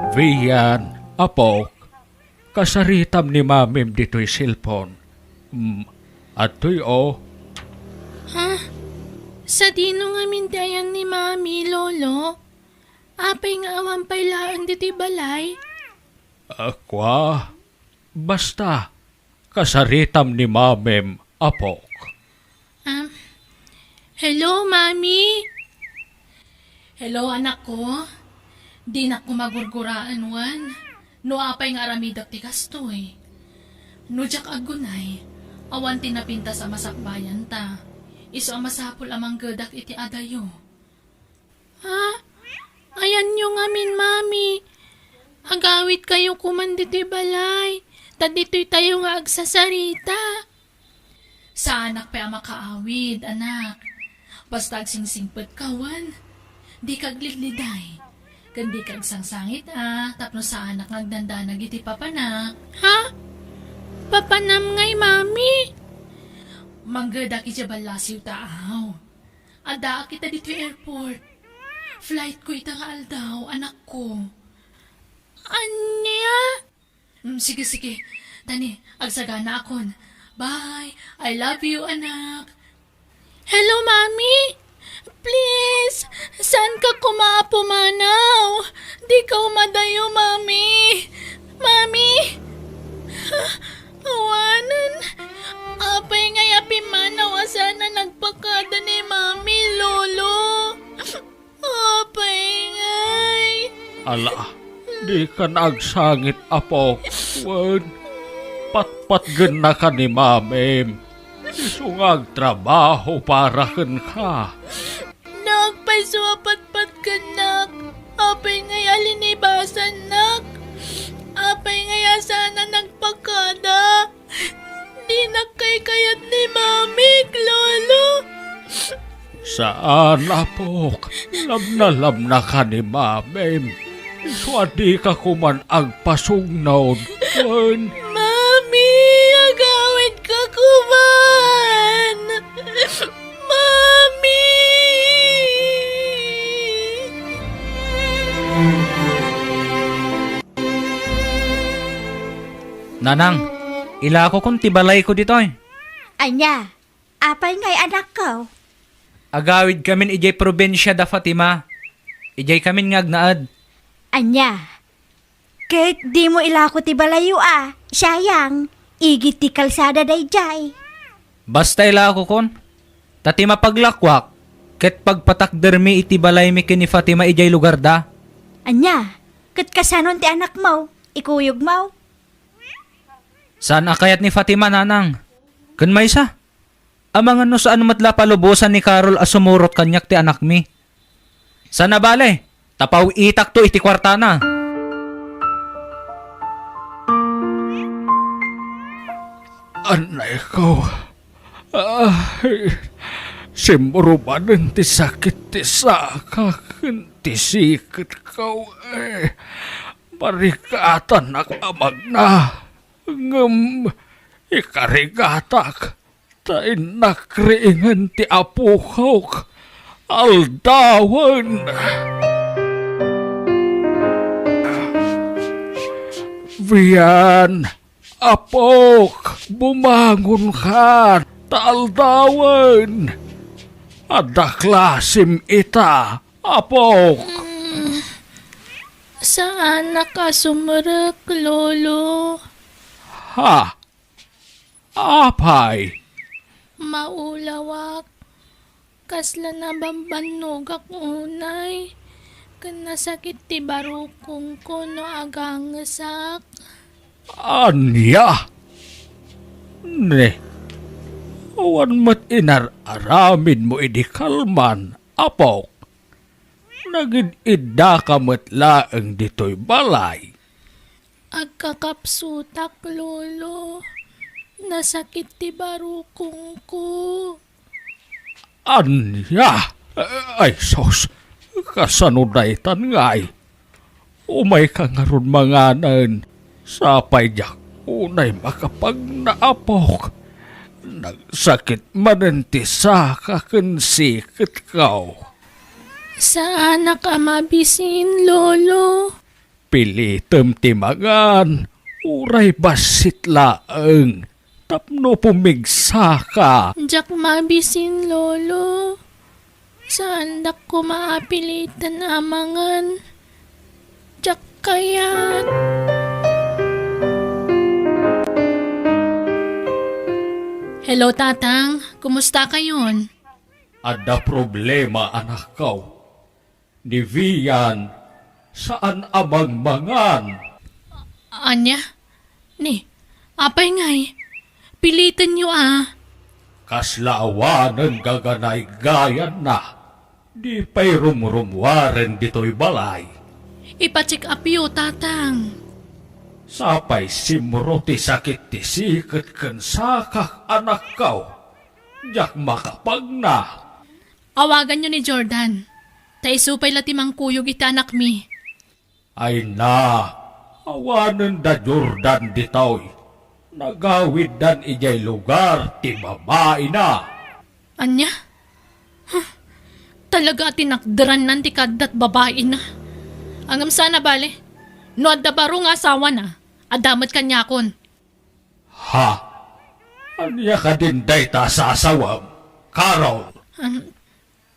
Vian, apok, kasaritam ni mamim ditoy cellphone. Mm, adtoy, o. Ha? Sadino ngamin ti ayan ni Mami, Lolo? Apay nga awan pay laeng ditoy balay? Ah, kua, basta, kasaritam ni mamim, apok. Ah, hello, Mami? Hello, anakko. Dinak koma gurguraen wen no apay nga aramidek ti kastoy. No diak aggunay, awan ti napintas a masakbayanta. Isu a masapul a manggedak iti adayo. Ha? Ayanyo ngamin, Mami. Agawidkayo koman ditoy balay, ta ditoytayo nga agsasarita. Saanak pay a makaawid, anak. Basta agsingsimpetkawan. Dika aglidliday. Ken dika agsangsangit a, tapno saanak nga agdandanag iti papanak. Ha? Papanam ngay, Mami? Manggedak idiay ballasiw ta aw. Addaak ita ditoy airport. Flightko ita nga aldaw, anakko. Ania? Mm, sige, sige. Tani, agsaganaakon. Bye. I love you, anak. Hello, Mami. Please, saanka koma a pumanaw? Dika umadayo, Mami. Mami. Awanen. Apay ngay a pimmanaw a saan a nagpakada ni Mami, Lolo? Apay ngay. Ala, dikan agsangit, apok. Wen, patpatgennaka ni mamim. Isu nga agtrabaho para kenka. Naagpayso a patpatgennak. Apay ngay a linibasannak? Apay ngay a saan a nagpakada? Dinak kaykayat ni Mamik, Lolo. Saan, apok. Lamnalabnaka ni Mamim. Isu a dika koman agpasugnod. Wen. Mami, agawidka koman. Mami! Nanang, ilakokon ti balayko ditoy. Ania? Apay ngay, anakko? Agawidkamin idiay probinsia da Fatima. Idiaykamin nga agnaed. Ania? Ket dimo ilako ti balayyo a, sayang, igid ti kalsada daydiay. Basta ilakokon, ta ti mapaglakoak, ket pagpatakdermi iti balaymi ken ni Fatima idiay lugarda. Ania? Ket kasanon ti anakmo, ikuyogmo? Saan a kayat ni Fatima, nanang. Ken maysa, amangan no saan met la palubosan ni Carol a sumurot kaniak ti anakmi. Saan a bale, ta paw-itakto iti kuartana. Annayko. Ay, Simrubanen ti sakit ti saka ken ti siketko, eh. Marigatanak a magna, ngem ikarigatak ta innak riingen ti apok aldawen. Vian, apok, bumangonka, ta aldawen. Adda klasim ita, apok. Saanak a sumrek, Lolo. Ha? Apay? Maulawak. Kasla nabambannogak unay. Ken nasakit ti barukongko no agangesak. Ania? Ne, awan met inar-aramidmo idi kalman, apok. Nagid-iddaka met laeng ditoy balay. Agkakapsutak, Lolo. Nasakit ti barukongko. Ania? Ay, sus! Kasano daytan ngay? Umayka ngarud manganen. Sapay diak unay makapagna, apok. Nagsakit manen ti saka ken siketko. Saanak a mabisin, Lolo. Pilitem ti mangan, uray bassit laeng, tapno pumigsaka. Diak mabisin, Lolo. Saandak koma a piliten a mangan. Diak kayat. Hello, Tatang. Kumusta kayon? Adda problema, anakko. Ni Vian, saan a mangmangan. Ania? Ni, apay ngay? Pilitenyo a. Kasla awanen gaganaygayanna. Di pay rumrumuaren ditoy balay. Ipa-check upyo, Tatang. Sapay simro ti sakit ti siket ken sakak, anakko. Diak makapagna. Awaganyo ni Jordan, ta isu pay la ti mangkuyog iti anakmi. Ay na, awanen da Jordan ditoy. Nagawiddan idiay lugar ti babaina. Ania? Huh, talaga a tinakderannan ti kaaddat babaina. Ngem saan a bale, no adda baro nga asawana, adda met kaniakon. Ha? Ania kadin dayta a sasawem, Carol? Um,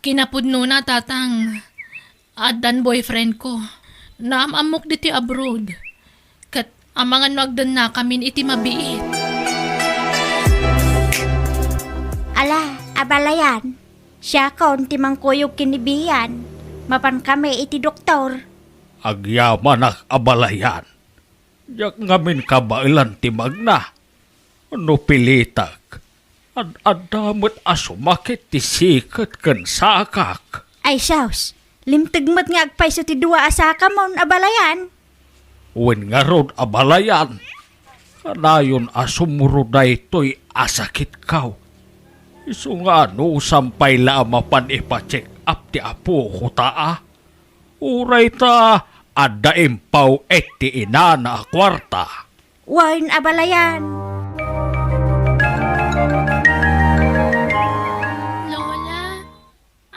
kinapudnona, Tatang, addan boyfriend ko. Naam-ammok ditoy abroad. Ket amangan no agdennakamin iti mabiit. Ala, abalayan. Siakon ti mangkuyog ken ni Bian. Mapankami iti doktor. Agyamanak, abalayan. Diak ngamin kabaelan ti magna. No pilitek, ad-adda met a sumakit ti siket ken sakak. Ay, sus, limteg met nga agpayso ti dua a sakamon, abalayan. Wen ngarud, abalayan, kanayon a sumro daytoy a sakitko. Isu nga anusam pay la a mapan ipa-check up ti apokota a. Uray ta adda impaw-et ti inana a kuarta. Wen, abalayan. Lola,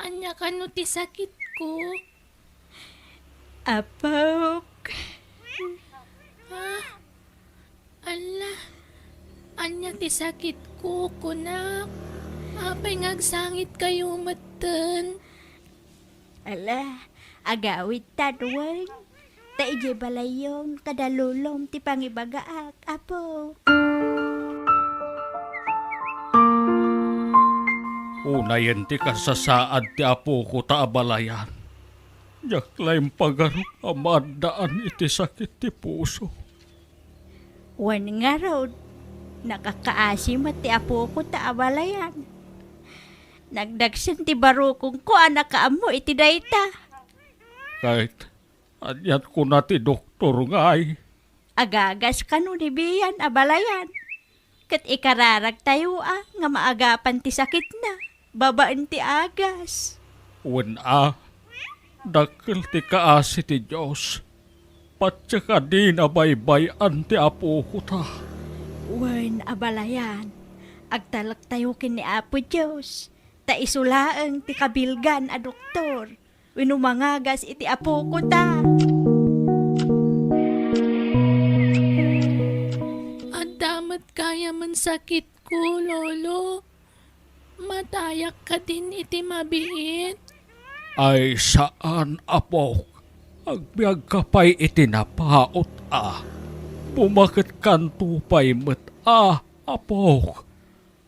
ania kano ti sakitko? Apok. Ah, ala, ania ti sakitko, kunak? Apay nga agsangitkayo metten? Ala, agawidtan wen. Ta idiay balayyon kada lolom ti pangibagaak, Apo. Unayen ti kasasaad ti apokota, abalayan. Diak la impagarup a maaddaan iti sakit ti puso. Wen ngarud, nakakaasi met ti apokota, abalayan. Nagdagsen ti barukongko a nakaammo iti dayta. Ket anian kuna ti doktor ngay? Agagas kano ni Bian, abalayan. Ket ikararagtayo a nga maagapan ti sakitna. babaen ti agas. Wen a, dakkel ti kaasi ti Dios. Patse kadi nabaybay-an ti apoko ta. Wen, abalayan, agtalektayo ken ni Apo Dios, ta isu laeng ti kabilgan a doktor wenno mangagas iti apoko ta. Adda met gayam sakitko, Lolo. Matayak kadin iti mabiit? Ay saan, apok. Agbiagka pay iti napaut a. Bumaketkanto pay met a, apok.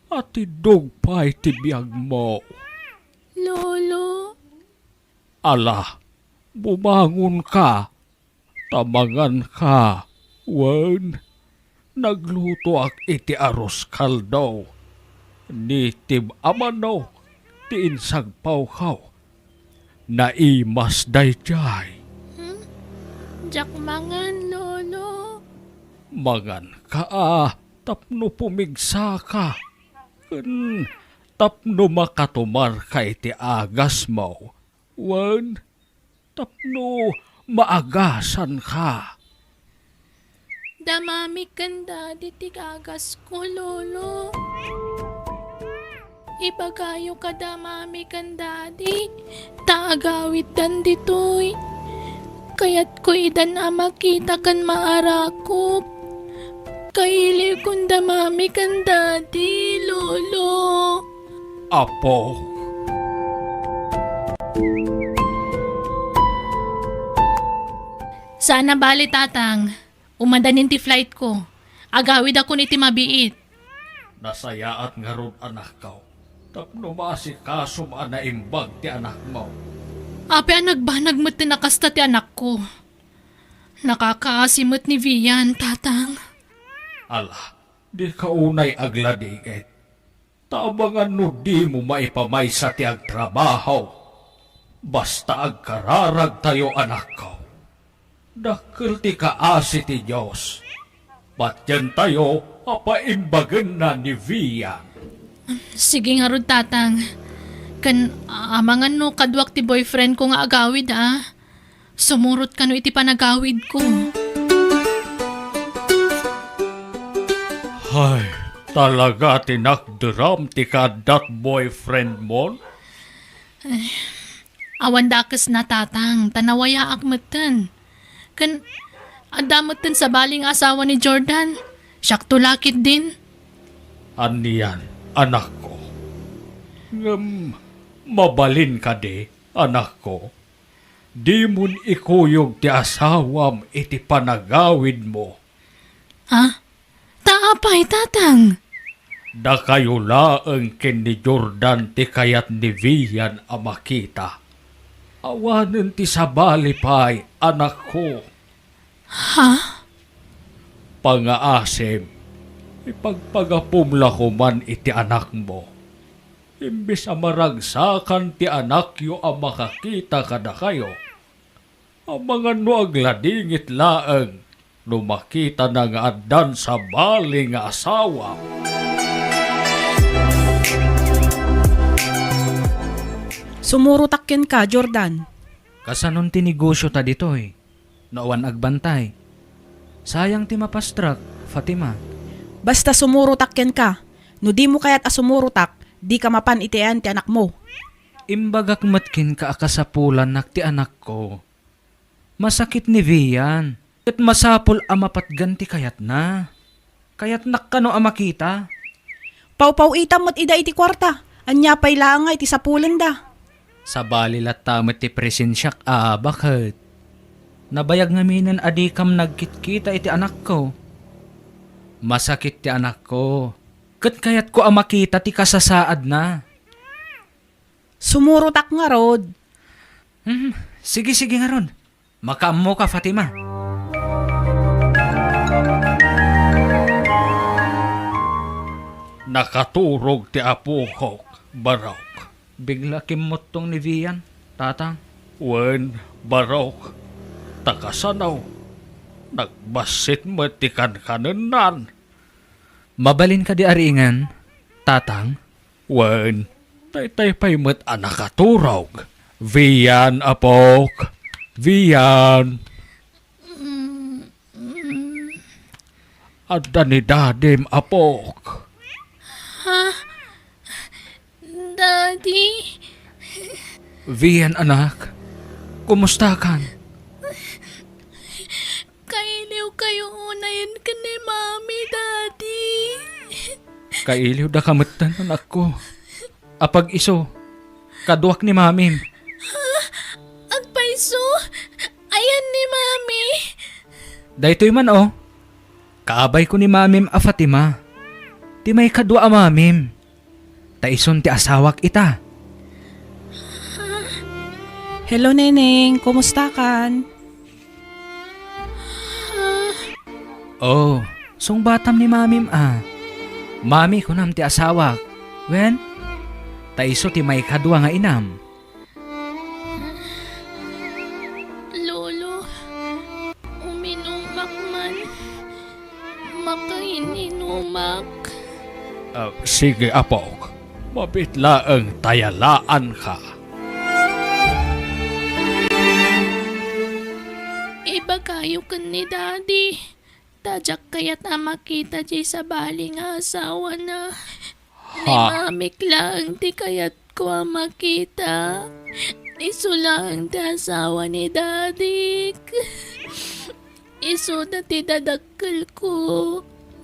Atiddog pay ti biagmo. Lolo. Ala, bumangonka, ta manganka, wen, naglutoak iti arus kaldo, nitib a manok ti insagpawko, naimas daydiay. Hmm? Diak mangan, Lolo. Manganka a, tapno pumigsaka, ken tapno makatumarka iti agasmo, wen tapno maagasanka. Da Mami ken Daddy ti agasko, Lolo. Ibagayo kada Mami ken Daddy ta agawiddan ditoy. Kayatko idan a makita ken maarakop. Kailiwkon da Mami ken Daddy, Lolo. Apo. Saan a bale, Tatang. Umadanin ti flightko. Agawidakon iti mabiit. Nasayaat ngarud, anakko, tapno maasikasom a naimbag ti anakmo. Apay a nagbanag metten a kasta ti anakko. Nakakaasi met ni Vian, Tatang. Ala, dika unay agladingit. Ta amangan no dimo maipamaysa ti agtrabaho. Basta agkararagtayo, anakko. Dakkel ti kaasi ti Dios. Patientayo a paimbagenna ni Vian. Sige ngarud, Tatang. Ken amangan no kaduak ti boyfriendko nga agawid, a. Sumurot kano iti panagawidko. Hay, talaga ti nakderam ti kaaddat boyfriendmon? Awan dakesna, Tatang, ta nawayaak metten. Ken adda metten sabali nga asawa ni Jordan. Siakto la ketdin. Anian, anakko? Ngem mabalin kadi, anakko? Dimon ikuyog ti asawam iti panagawidmo. Ha? Ta apay, Tatang? Dakayo laeng ken ni Jordan ti kayat ni Vian a makita. Awanen ti sabali pay, anakko. Ha? Pangaasim, ipagpagapom la koman iti anakmo. Imbes a maragsakan ti anakyo a makakita kadakayo, amangan no agladingit laeng no makitana nga addan sabali nga asawa. Sumurotak kenka, Jordan. Kasanon ti negosio ta ditoy? No awan agbantay. Sayang ti mapastrek, Fatima. Basta sumurotak kenka. No dimo kayat a sumurotak, dika mapan iti ayan ti anakmo. Imbagak met kenka a kasapulannak ti anakko. Masakit ni Vian, ket masapul a mapatgan ti kayatna. Kayatnak kano a makita? Pawpaw-itam met ida iti kuarta. Ania pay laeng nga iti sapulenda? Sabali latta met ti presensiak a baket. Nabayag ngaminen a dikam nagkitkita iti anakko. Masakit ti anakko, ket kayatko a makita ti kasasaadna. Sumurotak ngarud. Hmm, sige, sige ngarud. Makaammoka, Fatima. Nakaturog ti apokok, Barok. Bigla kimmuttong ni Vian, Tatang. Wen, Barok, ta kasano, nagbassit met ti kankanennan. Mabalin kadi a riingen, Tatang? Wen, Daytay pay met a nakaturog. Vian, apok. Vian. Mm, mm. Adda ni dadim, apok. Ha? Daddy? Vian, anak. Kumustakan? Kailiwkayo unayen ken ni Mami, Daddy. Kailiwdaka metten, anakko. Apag-isu, kaduak ni Mamim. Ha? Agpayso? Ayan ni Mami? Daytoy man, o. Kaabayko ni Mamim a Fatima. Ti maikadua a mamim. Ta isun ti asawak ita. Hello, Neneng. Kumustakan? Oh, sungbatam ni Mamim a. Mami kunam ti asawak. Wen? Ta isu ti maikadua nga inam. Lolo, uminumak man. Makain-inumak. Ah, sige, apok. Mabit laeng ta yalaanka. Ibagayo ken ni Daddy. Ta diak kayat a makita diay sabali nga asawana. Ni Ha? Mamik laeng ti kayatko a makita. Isu laeng ti asawa ni Dadik. Isuda ti dadakkelko.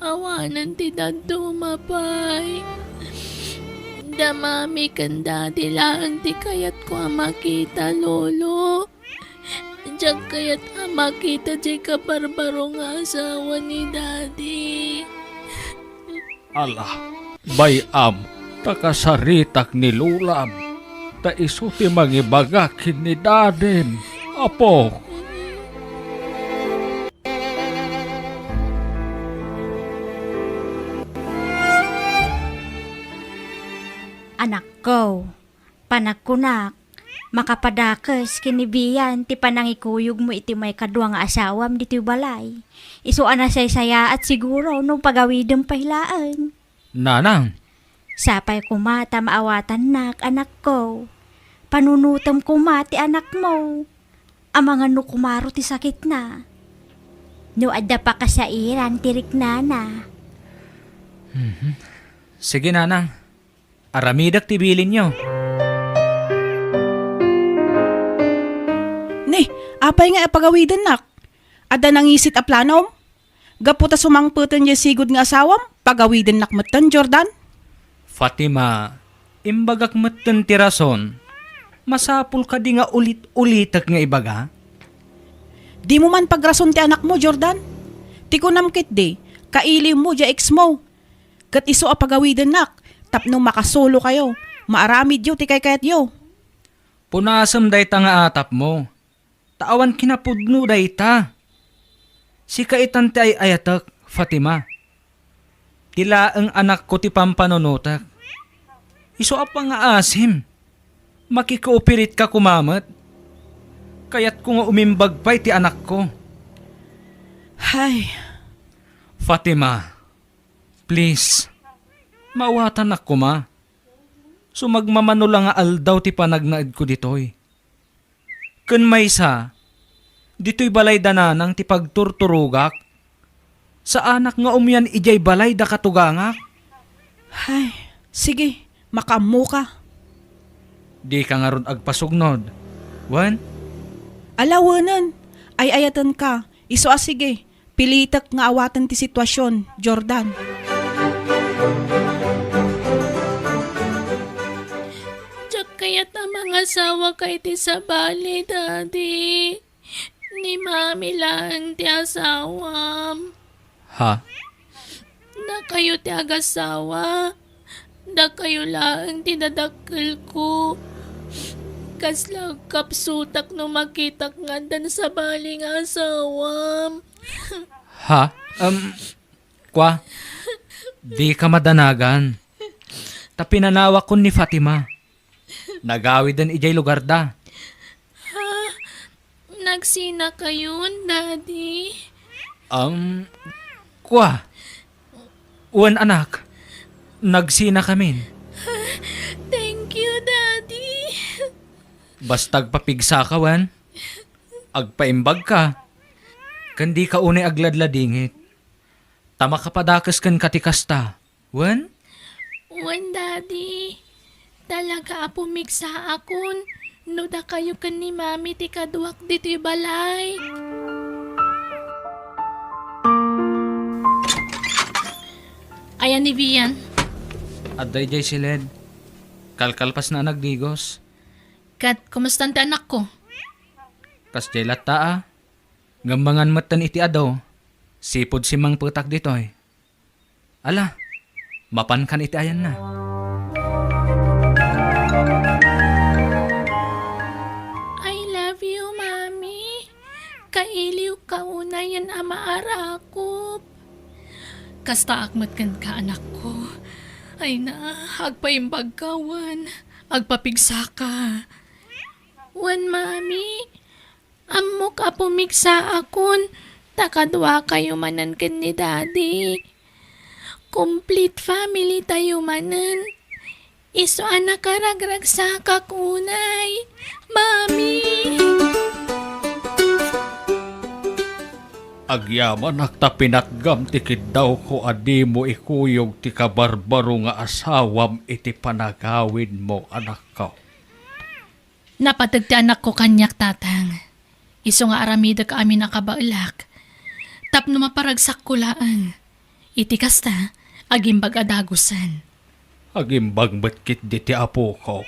Awanen ti dadduma pay. Da Mami ken Daddy laeng ti kayatko a makita, Lolo. Diak kayat a makita diay kabarbaro nga asawa ni Daddy. Ala, bay-am, ta kasaritak ni Lolam, ta isu ti mangibaga ken ni Dadim, apo. Anakko, panagkunak, makapadakes ken ni Bian ti panangikuyogmo iti maikadua nga asawam ditoy balay. Isu a nasaysayaat siguro no pagawidem pay laeng. Nanang. Sapay koma ta maawatannak, anakko. Panunotem koma ti anakmo. Amangan no kumaro ti sakitna. No adda pakasairan ti riknana. Mhm. Sige, Nanang. Aramidek ti bilinyo. Ni, apay nga ipagawidennak? Adda nangisit a planom? Gapu ta sumangpeten diay sigud nga asawam, pagawidennak metten, Jordan? Fatima, imbagak metten ti rason. Masapul kadi nga ulit-ulitek nga ibaga? Dimo man pagrason ti anakmo, Jordan. Ti kunam ketdi, kailiwmo diay exmo. Ket isu a pagawidennak tapno makasulokayo, maaramidyo ti kaykayatyo. Punasem dayta nga atapmo, ta awan kinapudno dayta. Sika itan ti ay-ayatek, Fatima. Ti laeng anakko ti pampanunotek. Isu a pangaasim. Makikooperetka koma met. Kayatko nga umimbag pay ti anakko. Hay. Fatima, please, maawatannak koma. Sumagmamano la nga aldaw ti panagnaedko ditoy. Ken maysa, ditoy balay da nanang ti pagturturogak. Saanak nga umian idiay balay da katugangak. Ay, sige, makaammoka. Dika ngarud agpasugnod. Wen? Ala, wenen. Ay-ayatenka. Isu a sige. Pilitek nga awaten ti sitwasion, Jordan. Diak kayat a mangasawaka iti sabali, Daddy. Ni Mami laeng ti asawam. Ha? Dakayo ti agasawa. Dakayo laeng ti dadakkelko. Kasla agkapsutak no makitak nga addan sabali nga asawam. Ha? Um, kwa? Dika madanagan. Ta pinanawakon ni Fatima. Nagawiden idiay lugarda. Ha? Nagsinakayon, Daddy? Um, kwa? Wen, anak. Nagsinakamin. Thank Basta agpapigsaka wen, agpaimbagka, ken dika unay agladladingit. Ta makapadakes kenka ti kasta. Wen? Wen, Daddy. Talaga a pumigsaakon no dakayo ken ni Mami ti kaduak ditoy balay. Ayan ni Vian. Adda idiay siled. Kalkalpasna a nagdigos. Ket kumustan ti anakko? Kasdiay latta a. Ngem mangan metten iti adu. Sipud simmangpetak ditoy. Ala, mapankan iti ayanna. I love you, Mami. Kailiwka unayen a maarakop. Kastaak met kenka, anakko. Ay na, agpaimbagka wen, agpapigsaka. Wen, Mami, ammok a pumigsaakon, ta kaduakayo manen ken ni Daddy. Complete family tayo manen. Isu a nakaragragsakak unay, Mami. Agyamanak ta pinatgam ti kiddawko a dimo ikuyog ti kabarbaro nga asawam iti panagawidmo, anakko. Napateg ti anakko kaniak, Tatang. Isu nga aramidek amin a kabaelak tapno maparagsakko laeng. Iti kasta, agimbag a dagusen. Agimbag met ketdi ti apokok.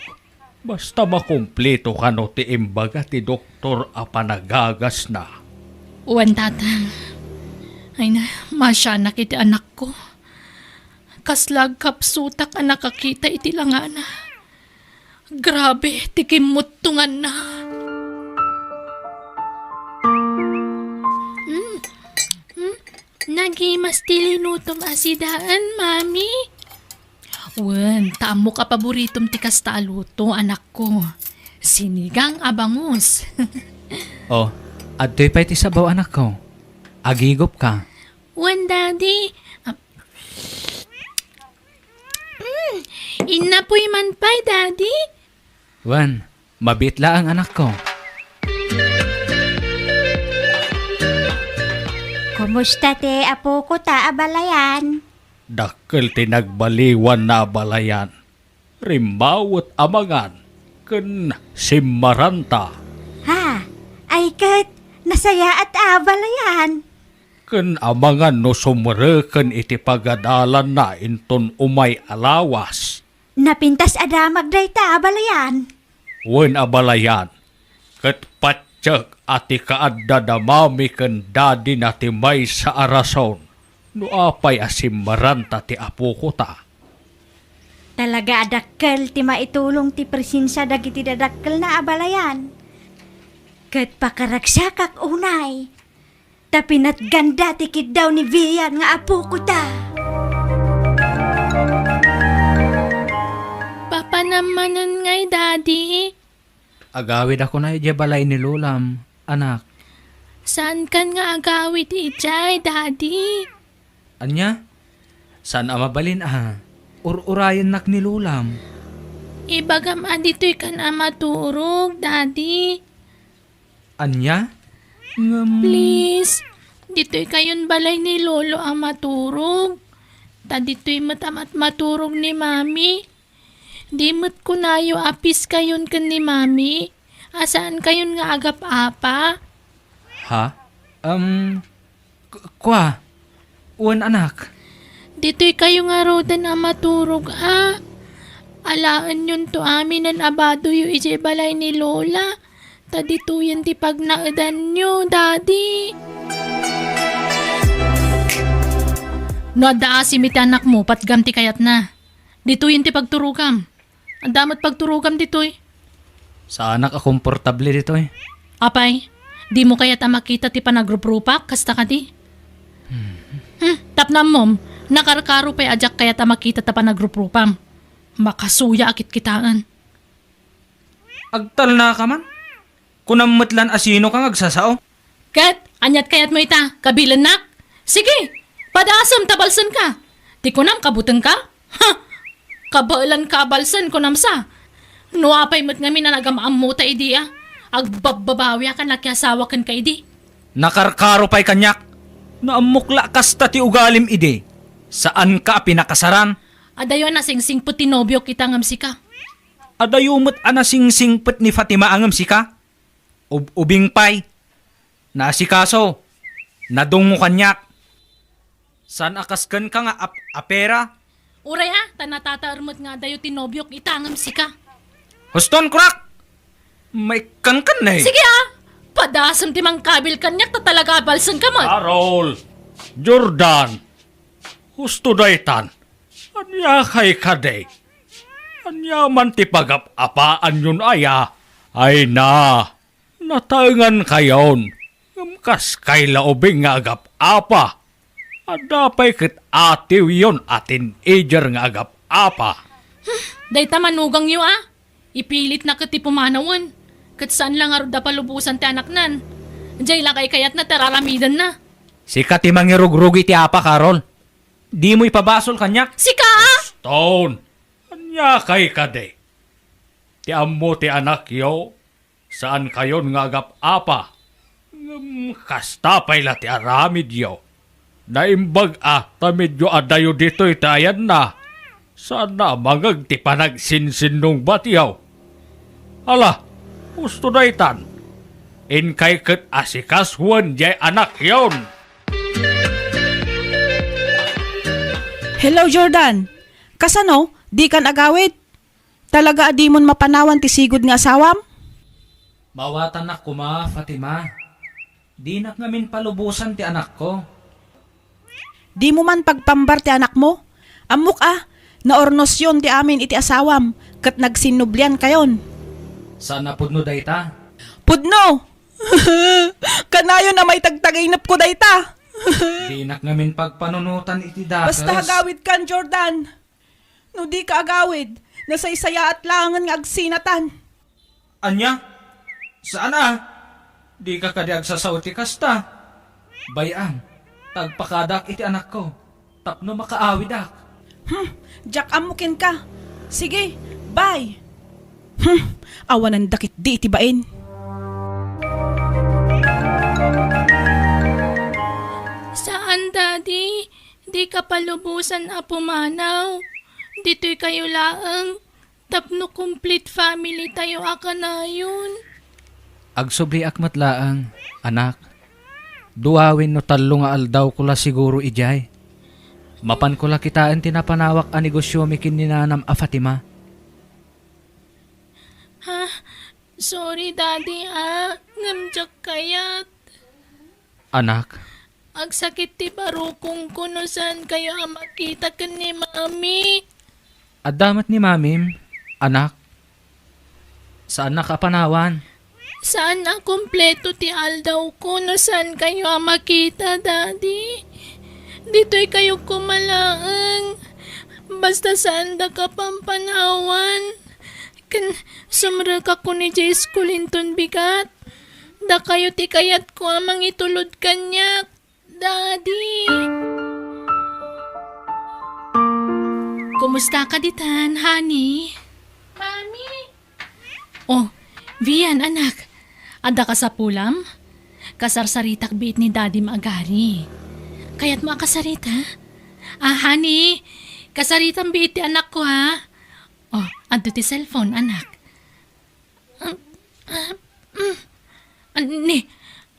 Basta makumpleto kano ti imbaga ti doktor a panagagasna. Wen, Tatang. Ay na, masianak iti anakko. Kasla agkapsutak a nakakita iti langana. Grabe ti kimmuttonganna. Mm. Mm. Nagimas ti linutom a sidaen, Mami. Wen, ta ammok a paboritom ti kasta a luto, anakko. Sinigang a bangus. Oh, adtoy pay ti sabaw, anakko. Agigupka. Wen, Daddy. Ah, mm, innapoy man pay, Daddy. Wen, mabiit laeng, anakko. Kumusta ti apokota a balayan? Dakkel ti nagbaliwanna a balayan. Rimmawet a mangan ken simmaranta. Ha? Ay ket, nasayaat a balayan. Ken amangan no sumreken iti pagadalanna inton umay a lawas. Napintas a damag dayta a balayan. Wen a balayan, ket patiek a ti kaadda da mami ken dadina ti maysa a rason no apay a simmaranta ti apokota. Talaga a dakkel ti maitulong ti presensia dagiti dadakkelna a balayan. Ket pakaragsakak unay. Ta pinatganda ti kiddaw ni Vian nga apokota. Papanam manen ngay, Daddy? Agawidakon idiay balay ni Lolam, anak. Saankan nga agawid idiay, Daddy? Ania? Saan a mabalin a? Ur-urayennak ni Lolam. Ibagam a ditoykan a maturog, Daddy. Ania? Ngem please, ditoykayon balay ni Lolo a maturog. Ta ditoy met a mat-, maturog ni Mami. Di met kunayo a peace kayon ken ni Mami, a saankayon nga agap-apa. Ha? Um, K-, kua, wen, anak. Ditoykayo ngaruden a maturog a. Alaenyonto aminen a badoyo idiay balay ni Lola. Ta ditoyen ti pagnaedanyo, Daddy. No adda asim iti anakmo, patgam ti kayatna. Ditoyen ti pagturogam. Adda met pagturogam ditoy. Saanak a komportable ditoy. Apay, dimo kayat a makita ti panagruprupak, kasta kadi? Hmm. Hmm, tapno ammom, nakarkaro pay a diak kayat a makita ta panagruprupam. Makasuya a kitkitaen. Agtalnaka man? Kunam met lan a sinoka nga agsasao? Ket, aniat kayatmo ita, kabilennak? Sige, padaasem ta balsenka. Ti kunam, kabutengka? Ha! Kabaelanka a balsen, kunam sa. No apay met ngamin a nagam-ammota idi a, agbabbabawi a kan nakiasawa kenka idi. Nakarkaro pay kaniak. Naammok la kasta ti ugalim idi. Saanka a pinakasaran. Adayo a nasingsingpet ti nobiok ita ngem sika. Adayo met a nasingsingpet ni Fatima a ngem sika. Ub-, ubing pay. Naasikaso. Nadungngo kaniak. Saan a kas kenka nga ap-, apera? Uray a, ta natataer met nga adayo ti nobiok ita ngem sika. Huston, kunak! Maikkankan na eh. Sige a! Padasem ti mangkabil kaniak ta talaga a balsengka met. Carol! Jordan! Husto daytan. Ania kay kadi? Ania man ti pagap-apaanyon aya? Ay na, nataengankayon. Ngem kas kay la ubing nga agap-apa. Adda pay ket atiwyon a teenager nga agap-apa. Dayta manugangyo a. Ipilitna ket ti pumanawen. Ket saan la ngarud a palubosan ti anaknan. Diay la kaykayatna ti ar-aramidenna. Sika ti mangirugrug iti apa, Carol. Dimo ipabasol kaniak. Sika a! Stone! Ania kay kadi? Ti ammo ti anakyo, saankayon nga agap-apa. Ngem kasta pay la ti aramidyo. Naimbag a ta medio adayo ditoy ti ayanna. Saanna a mangeg ti panagsinsinnungbatyo. Ala, husto daytan. Inkay ket asikasuen diay anakyon. Hello, Jordan. Kasano? Dikan agawid? Talaga a dimon mapanawan ti sigud nga asawam? Maawatannak koma, Fatima. Dinak ngamin palubosan ti anakko. Dimo man pagpambar ti anakmo? Ammok a, naurnosyon ti amin iti asawam, ket nagsinnubliankayon. Saan a pudno dayta? Pudno! Kanayon a maitagtaginepko dayta! Dinak ngamin pagpanunotan iti dakes. Basta agawidkan, Jordan. No dika agawid, nasaysayaat laengen nga agsinatan. Ania? Saan a? Dika kadi agsasao iti kasta? Bay-am, ta agpakadak iti anakko tapno makaawidak. Hmm, diak ammo kenka. Sige, bye. Hmm, awanan dakit di iti bain. Saan, Daddy? Dika palubosan a pumanaw. Ditoy kayo laeng. Tapno complete family tayo a kanayon. Agsubliak met laeng, anak. Dua wenno tallo nga aldawko la siguro idiay. Mapanko la kitaen ti napanawak a negosiomi ken ni nanam a Fatima. Ha? Sorry, Daddy, ah. Ngem diak kayat. Anak. Agsakit ti barukongko no saan kayo a makita ken ni Mami. Adda met ni Mamim, anak. Saannak a panawan. Saan a kompleto ti aldawko no saan kayo a makita, Daddy. Ditoy kayo koma laeng. Basta saanda ka pampanawan. Ken sumrekak idiay school inton bigat. Dakayo ti kayatko a mangitulod kaniak, Daddy. Kumusta ka ditan, honey? Mami. Oh, Vian, anak. Adda ka sapulam? Kasarsaritak biit ni Daddy agari. Kayatmo a kasarita? Ah, honey, kasaritam biit ti anakko, ha? Oh, adto ti cellphone, anak. Ah, ah, mm. Anni,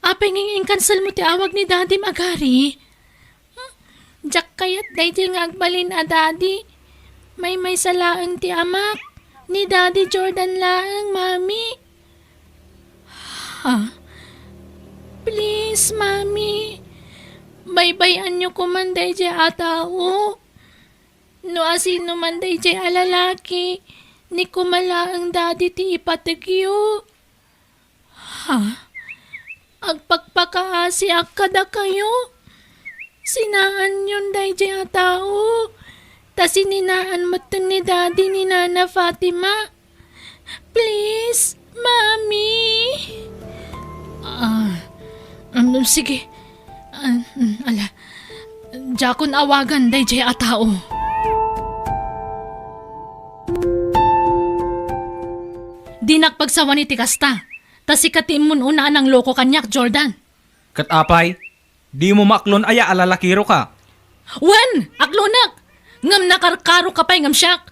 apay nga in-cancel mo ti awag ni Daddy agari? Hmm? Diak kayat daydiay nga agbalin a Daddy. Maymaysa laeng ti amak. Ni Daddy Jordan laeng, Mami. Ha? Please, Mami. Baybay-anyo koman daydiay a tao. No asino man daydiay a lalaki, ni koma laeng Daddy ti ipategyo. Ha? Agpakpakaasiak kadakayo? Sinaanyon daydiay a tao, ta sininaan metten ni Daddy ni Nana Fatima. Please, Mami. Ah, um, sige. Ah, mm, ala. Diakon awagan daydiay a tao. Dinak pagsawan iti kasta. Ta sika ti immun-una a nangloko kaniak, Jordan. Ket apay, dimo maaklon aya a lalakiroka? Wen, aklonek! Ngem nakarkaroka pay ngem siak.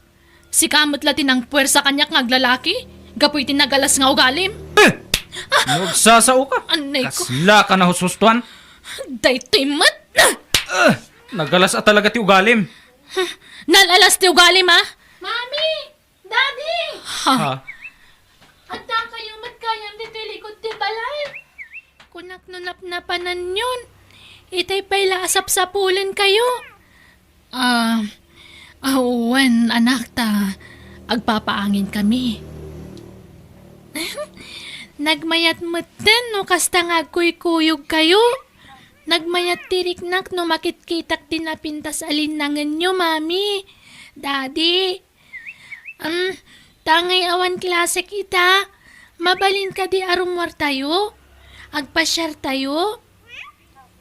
Sika met la ti nangpuersa kaniak nga aglalaki gapu iti nagalas nga ugalim. Eh! No agsasaoka, Anay ko. Kaslaka nahushustoan. Daytoy met. Eh! Nagalas a talaga ti ugalim. Nalalas ti ugalim, a? Mami! Daddy! Ha? Ha? Adda kayo met gayam ditoy likod ti balay? Kunak no napnapananyon, itay pay la a sapsapulenkayo. Ah, ah, wen, anak, ta agpapaangin kami. Nagmayat metten no kasta nga agkuykuyogkayo. Nagmayat ti riknak no makitkitak ti napintas a linnangenyo, Mami, Daddy. Am, ta ngay awan klasek ita, mabalin kadi a rummuartayo? Agpasiartayo?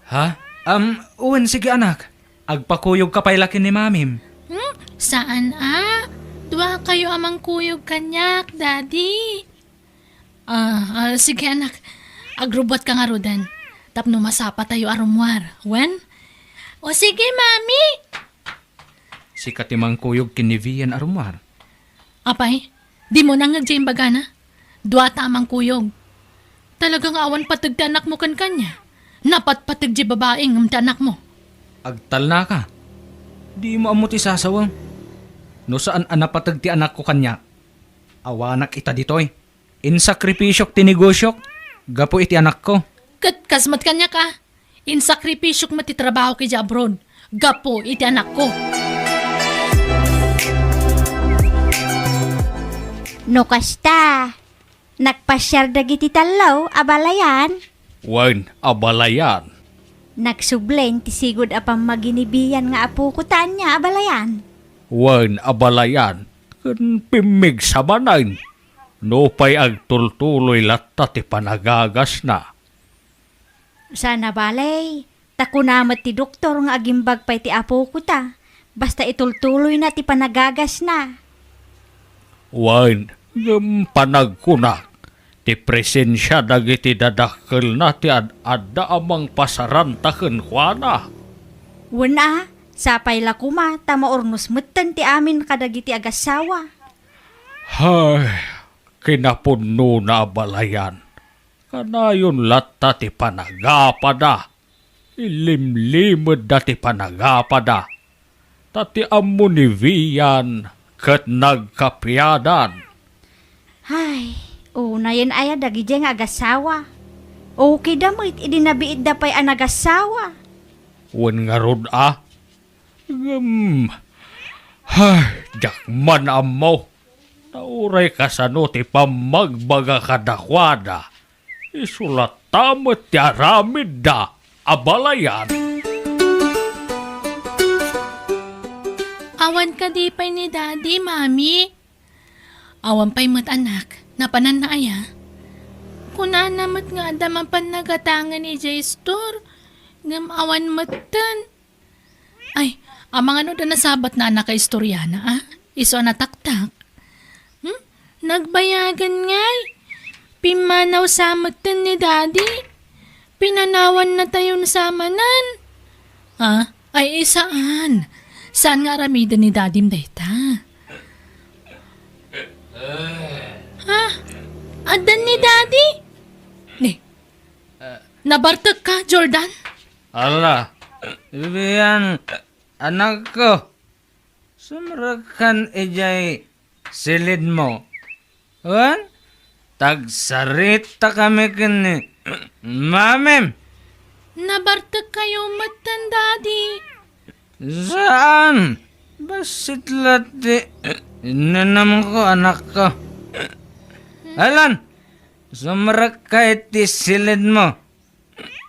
Ha? Am, wen, sige, anak. Agpakuyogka pay la ken ni mamim. Hmm? Saan a? Duakayo a mangkuyog kaniak, Daddy. Ah, ah, sige, anak. Agrubbuatka ngaruden. Tapno masapatayo a rummuar. Wen? O sige, Mami. Sika ti mangkuyog ken ni Vian a rummuar. Apay, dimo nangngeg diay imbagana? Duata a mangkuyog. Talaga nga awan pateg ti anakmo ken kaniak. Napatpateg diay babai ngem ti anakmo. Agtalnaka. Dimo ammo ti sasawem. No saan a napateg ti anakko kaniak, awanak ita ditoy. Insakripisiok ti negosiok gapu iti anakko. Ket kas met kaniak a, insakripisiok met ti trabahok idiay abroad gapu iti anakko. No kasta, nagpasiar dagiti tallo a balayan. Wen, a balayan. Nagsubling ti sigud a pammaginibian nga apoko ta ania a balayan. Wen, a balayan, ken pimmigsa manen. Nupay agtultuloy latta ti panagagasna. Sana balay, ta kuna met ti doktor nga agimbag pay ti apoko ta, basta itultuloyna ti panagagasna. Wen, ngem panagkunak, ti presensia dagiti dadakkelna ti ad-adda a mangpasaranta kenkuana. Wen a, sapay la koma ta maurnos metten ti amin kadagiti agassawa. Hay, kinapudnona a balayan. Kanayon latta ti panagapada. Ilimlimedda ti panagapada. Ta ti ammo ni Vian ket nagkapiadan. Hay, unayen aya dagidiay nga agassawa. Okay da met idi nabiitda pay a nagassawa. Wen ngarud a, Ngem, ay, diak man ammo. Ta uray kasano ti pammagbaga kadakuada, isu latta met ti aramidda a balayan. Awan kadi pay ni Daddy, Mami? Awan pay met, anak. Napananna aya? Kunana met nga adda mapan nagatangen idiay istor, ngem awan metten. Ay, amangan no adda nasabatna a nakaistoriana, a? Isu a nataktak. Hmm? Nagbayagan ngay. Pimmanaw sa metten ni Daddy. Pinanawan natayon sa manen. Ah, ay, saan? Saan nga aramiden ni Daddym dayta? Ha? Addan ni Daddy? Ni, nabartek ka, Jordan? Ala, Vivian, anakko, sumrekkan idiay silidmo. Wen, tagsaritakami ken ni mamim. Nabartek kayo metten, Daddy. Saan? Bassit la ti inanamko, anakko. Alan, sumrekka iti silidmo.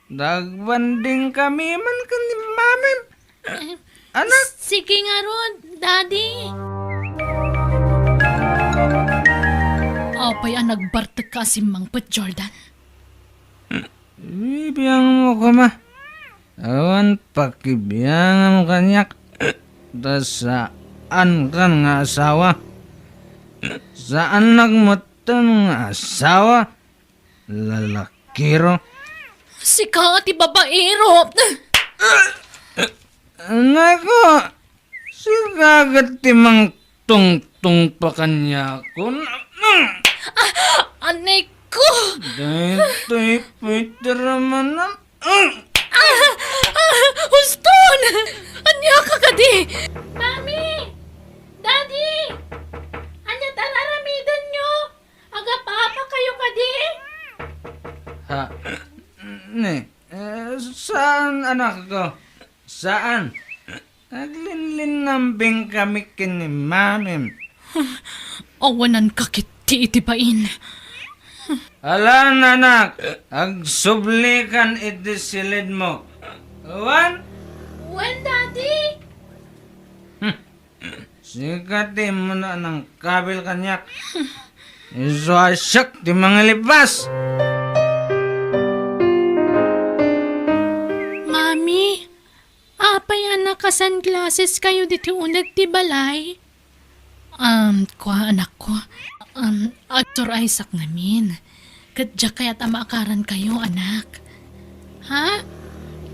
Nagbanding kami man ken ni mamim. Eh, anak? Sige ngarud, Daddy. Apay a nagbartek ka a simmangpet, Jordan? Ibiangmo koma. Awan pakibiangam kaniak. Ta saankan nga asawa. Saannak met Lattan nga asawa, lalakiro. Sika ti babaero. Nako, sika ket ti mangtungtungpa kaniakon. Ah, anay ko. Daytoy Peter manan. Ah, ah, huston! Ania ka kadi? Mami! Daddy! Ania ti ar-aramidenyo? Agap-apa kayo kadi? Ha? Ne, eh, saan, anak ko? Saan? Aglinlinnambing kami ken ni Mamim. Awanan ka ket ti iti bain. Ala, anak, agsublikan iti silidmo. Wen? Wen, Daddy? Sika ti immuna a nangkabil kaniak. Isu a siak ti mangilipas. Mami, apay a naka-sunglasses kayo ditoy uneg ti balay? Um, kua, anakko. Um, agturayak ngamin. Ket diak kayat a maakaran kayo, anak. Ha?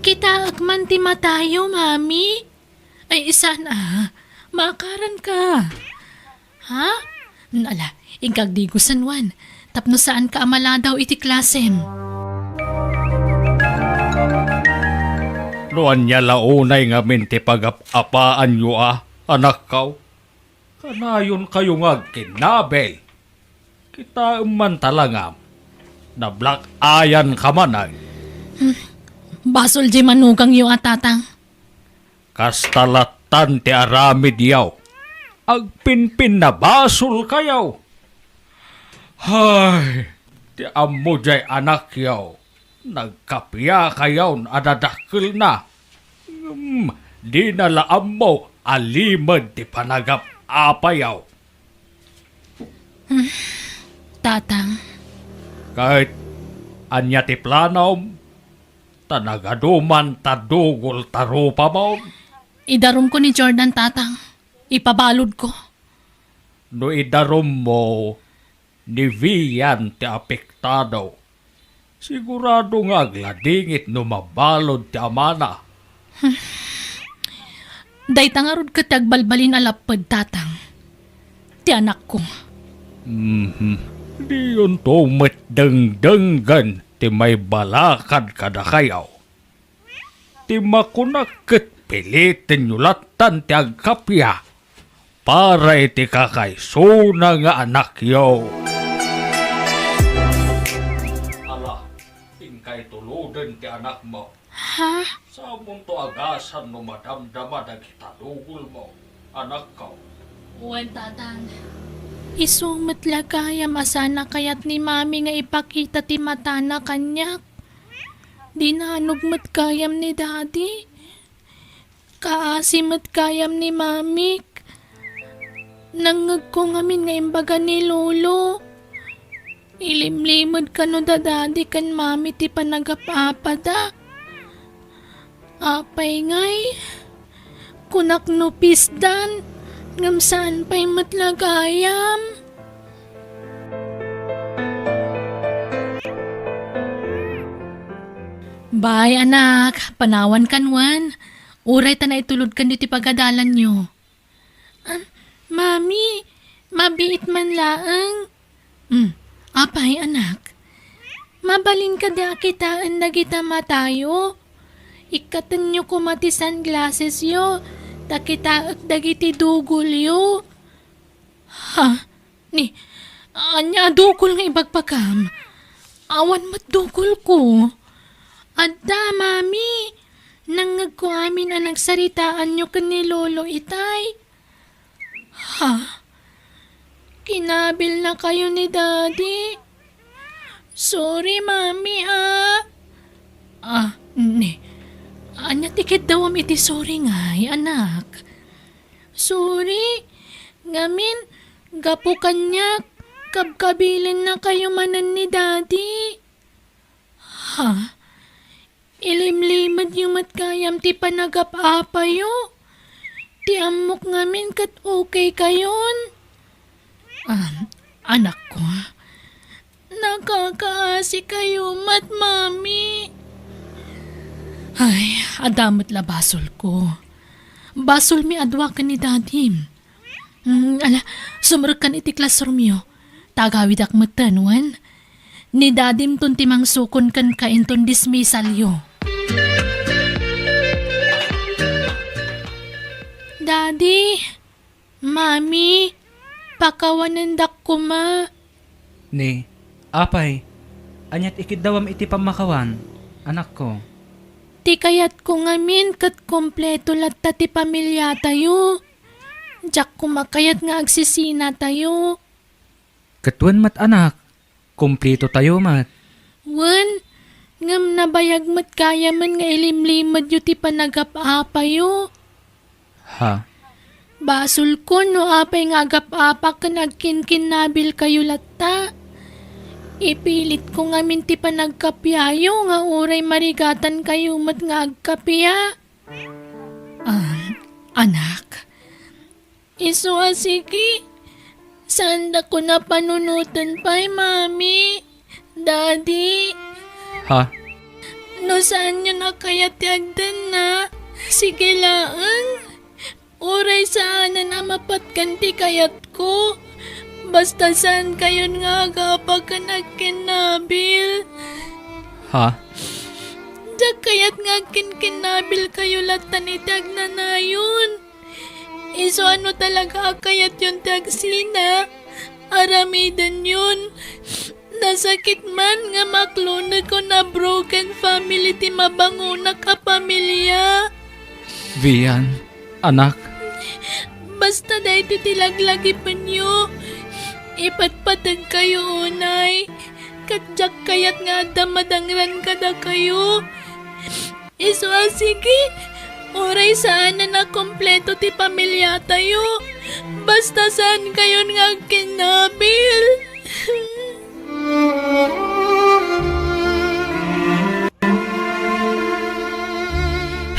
Kitaek man ti matayo, Mami. Ay, saan a. Maakaran ka. Ha? Ala, inka agdigosan, Juan. Tapno saanka a maladaw iti klasem. No ania la unay ngamin ti pagap-apaanyo a, anakko? Kanayon kayo nga agkinnabil. Kitaem man talangam. Nablack-eyan ka manen. Hmm. Basol diay manugangyo a, Tatang. Kasta lattan ti aramidyo. Agpinpinnabasol kayo. Hay, ti ammo diay anakyo, nagkapia kayon a dadakkelna. Ngem dina la ammo a limed ti panagap-apayo. Tatang. Ket ania ti planom? Ta nagaduman ta dugol ta rupamon. Idarumko ni Jordan, Tatang. Ipabaludko. No idarummo ni Vian ti apektado, sigurado nga agladingit no mabalud ti amana. Dayta ngarud ket ti agbalbalin a lapped, Tatang. Ti anakko. Mhm. Diyonto met dengdenggen ti maibalakad kadakayo. Ti makunak ket pilitenyo lattan ti agkapia para iti kakaisuna nga anakyo. Ala, inkay tuloden ti anakmo. Ha? Samonto agasan no madamdama dagita dugolmo, anakko. Wen, Tatang. Isu met la gayam a saan a kayat ni Mami nga ipakita ti matana kaniak. Dinanog met gayam ni Daddy. Kaasi met gayam ni Mamik. Nangngegko ngamin nga imbaga ni Lolo. Ilimlimed kano da Daddy ken Mami ti panagap-apada. Apay ngay? Kunak no pisdan, ngem saan pay met la gayam. Bay, anak, panawankan wen. Uray ta naitulodkan iti pagadalanyo. Ah, Mami, mabiit man laeng. Hmm, apay, anak? Mabalin kadi a kitaen dagita matayo? Ikkatenyo koma ti sunglassesyo, ta kitaek dagiti dugolyo. Ha? Ni, ania a dugol nga ibagbagam? Awan met dugolko. Adda, Mami. Nangngegko amin a nagsaritaanyo ken ni Lolo itay. Ha? Kinabilnakayo ni Daddy? Sorry, Mami, ah. Ah, ni. Ania ti kiddawam iti sorry ngay, anak? Sorry. Ngamin, gapu kaniak, kabkabilennakayo manen ni Daddy. Ha? Ilimlimedyo met gayam ti panagap-apayo. Ti ammok ngamin ket okay kayon. Ah, anakko, Nakakaasikayo met, Mami. Ay, adda met la basolko. Basolmi a dua ken ni Dadim. Mm, ala, sumrekkan iti classroomyo. Ta agawidak metten, wen? Ni Dadimton ti mangsukon kenka inton dismisalyo. Daddy, Mami, pakawanendak koma. Ni, apay, aniat ikiddawam iti pammakawan, anakko? Ti kayatko ngamin ket kompleto latta ti pamiliatayo. Diak koma kayat nga agsisinatayo. Ket wen met, anak, kumpletotayo met. Wen, ngem nabayag met gayamen nga ilimlimedyo ti panagap-apayo. Ha? Basolkon no apay nga agap-apa ken agkinkinnabilkayo latta. Ipilitko ngamin ti panagkapiayo nga uray marigatankayo met nga agkapia. Ah, anak. Isu a sige. Saandakon a panunoten pay, Mami, Daddy. Ha? No saanyon a kayat ti agdanna, sige laeng. Uray saanen a mapatgen ti kayatko. Basta saankayon nga agapa ken agkinnabil. Ha? Diak kayat nga agkinkinnabilkayo lattan iti agnanayon. Isu a no talaga a kayatyon ti agsina, aramidenyon. Nasakit man nga maklonekon a broken family ti mabangonak a pamilia. Vian, anak. Basta daytoy ti laglagipenyo, ipatpategkayo unay, ket diak kayat nga adda madangran kadakayo. Isu a sige, uray saanen a kompleto ti pamiliatayo, basta saankayon nga agkinnabil.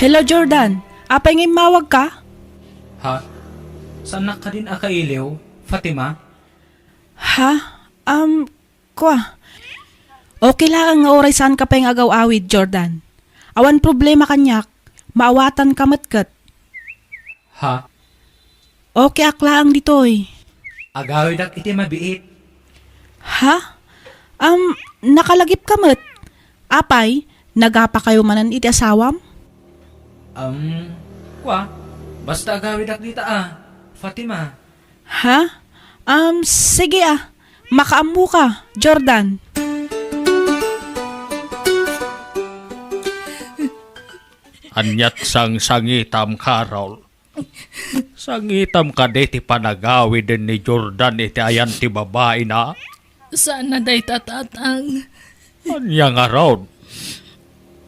Hello, Jordan. Apay nga immawagka? Ha? Saannak kadin a kailiw, Fatima? Ha? Um, Kua, okay laeng nga uray saanka pay nga agaw-awid, Jordan. Awan problema kaniak, maawatanka met ket. Ha? Okay ak laeng ditoy. Agawidak iti mabiit. Ha? Um, nakalagipka met. Apay, nagapakayo manen iti asawam? Um, kua, basta agawidak dita a, Fatima. Ha? Um, sige a. Makaammoka, Jordan. Aniat sangsangitam, Carol? Sangitam kadi ti panagawiden ni Jordan iti ayan ti babaina? Saan a dayta, Tatang. Ania ngarud?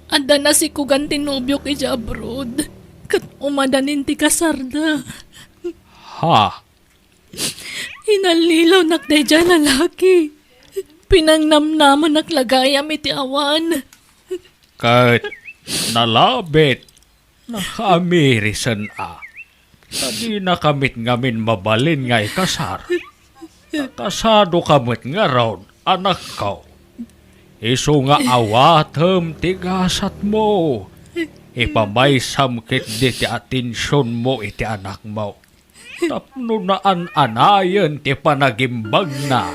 Adda nasikugan ti nobiok idiay abroad, ket umadanin ti kasarda. Ha? Inallilawnak daydiay lalaki. Pinangnamnamanak la gayam iti awan. Ket nalabit, nakaamirisen a. Ta dinaka met ngamin mabalin nga ikasar. Ta kasadoka met ngarud, anakko. Isu nga awatem ti gasatmo. Ipamaysam ketdi ti atensionmo iti anakmo. Tapno naan-anayen ti panagimbagna.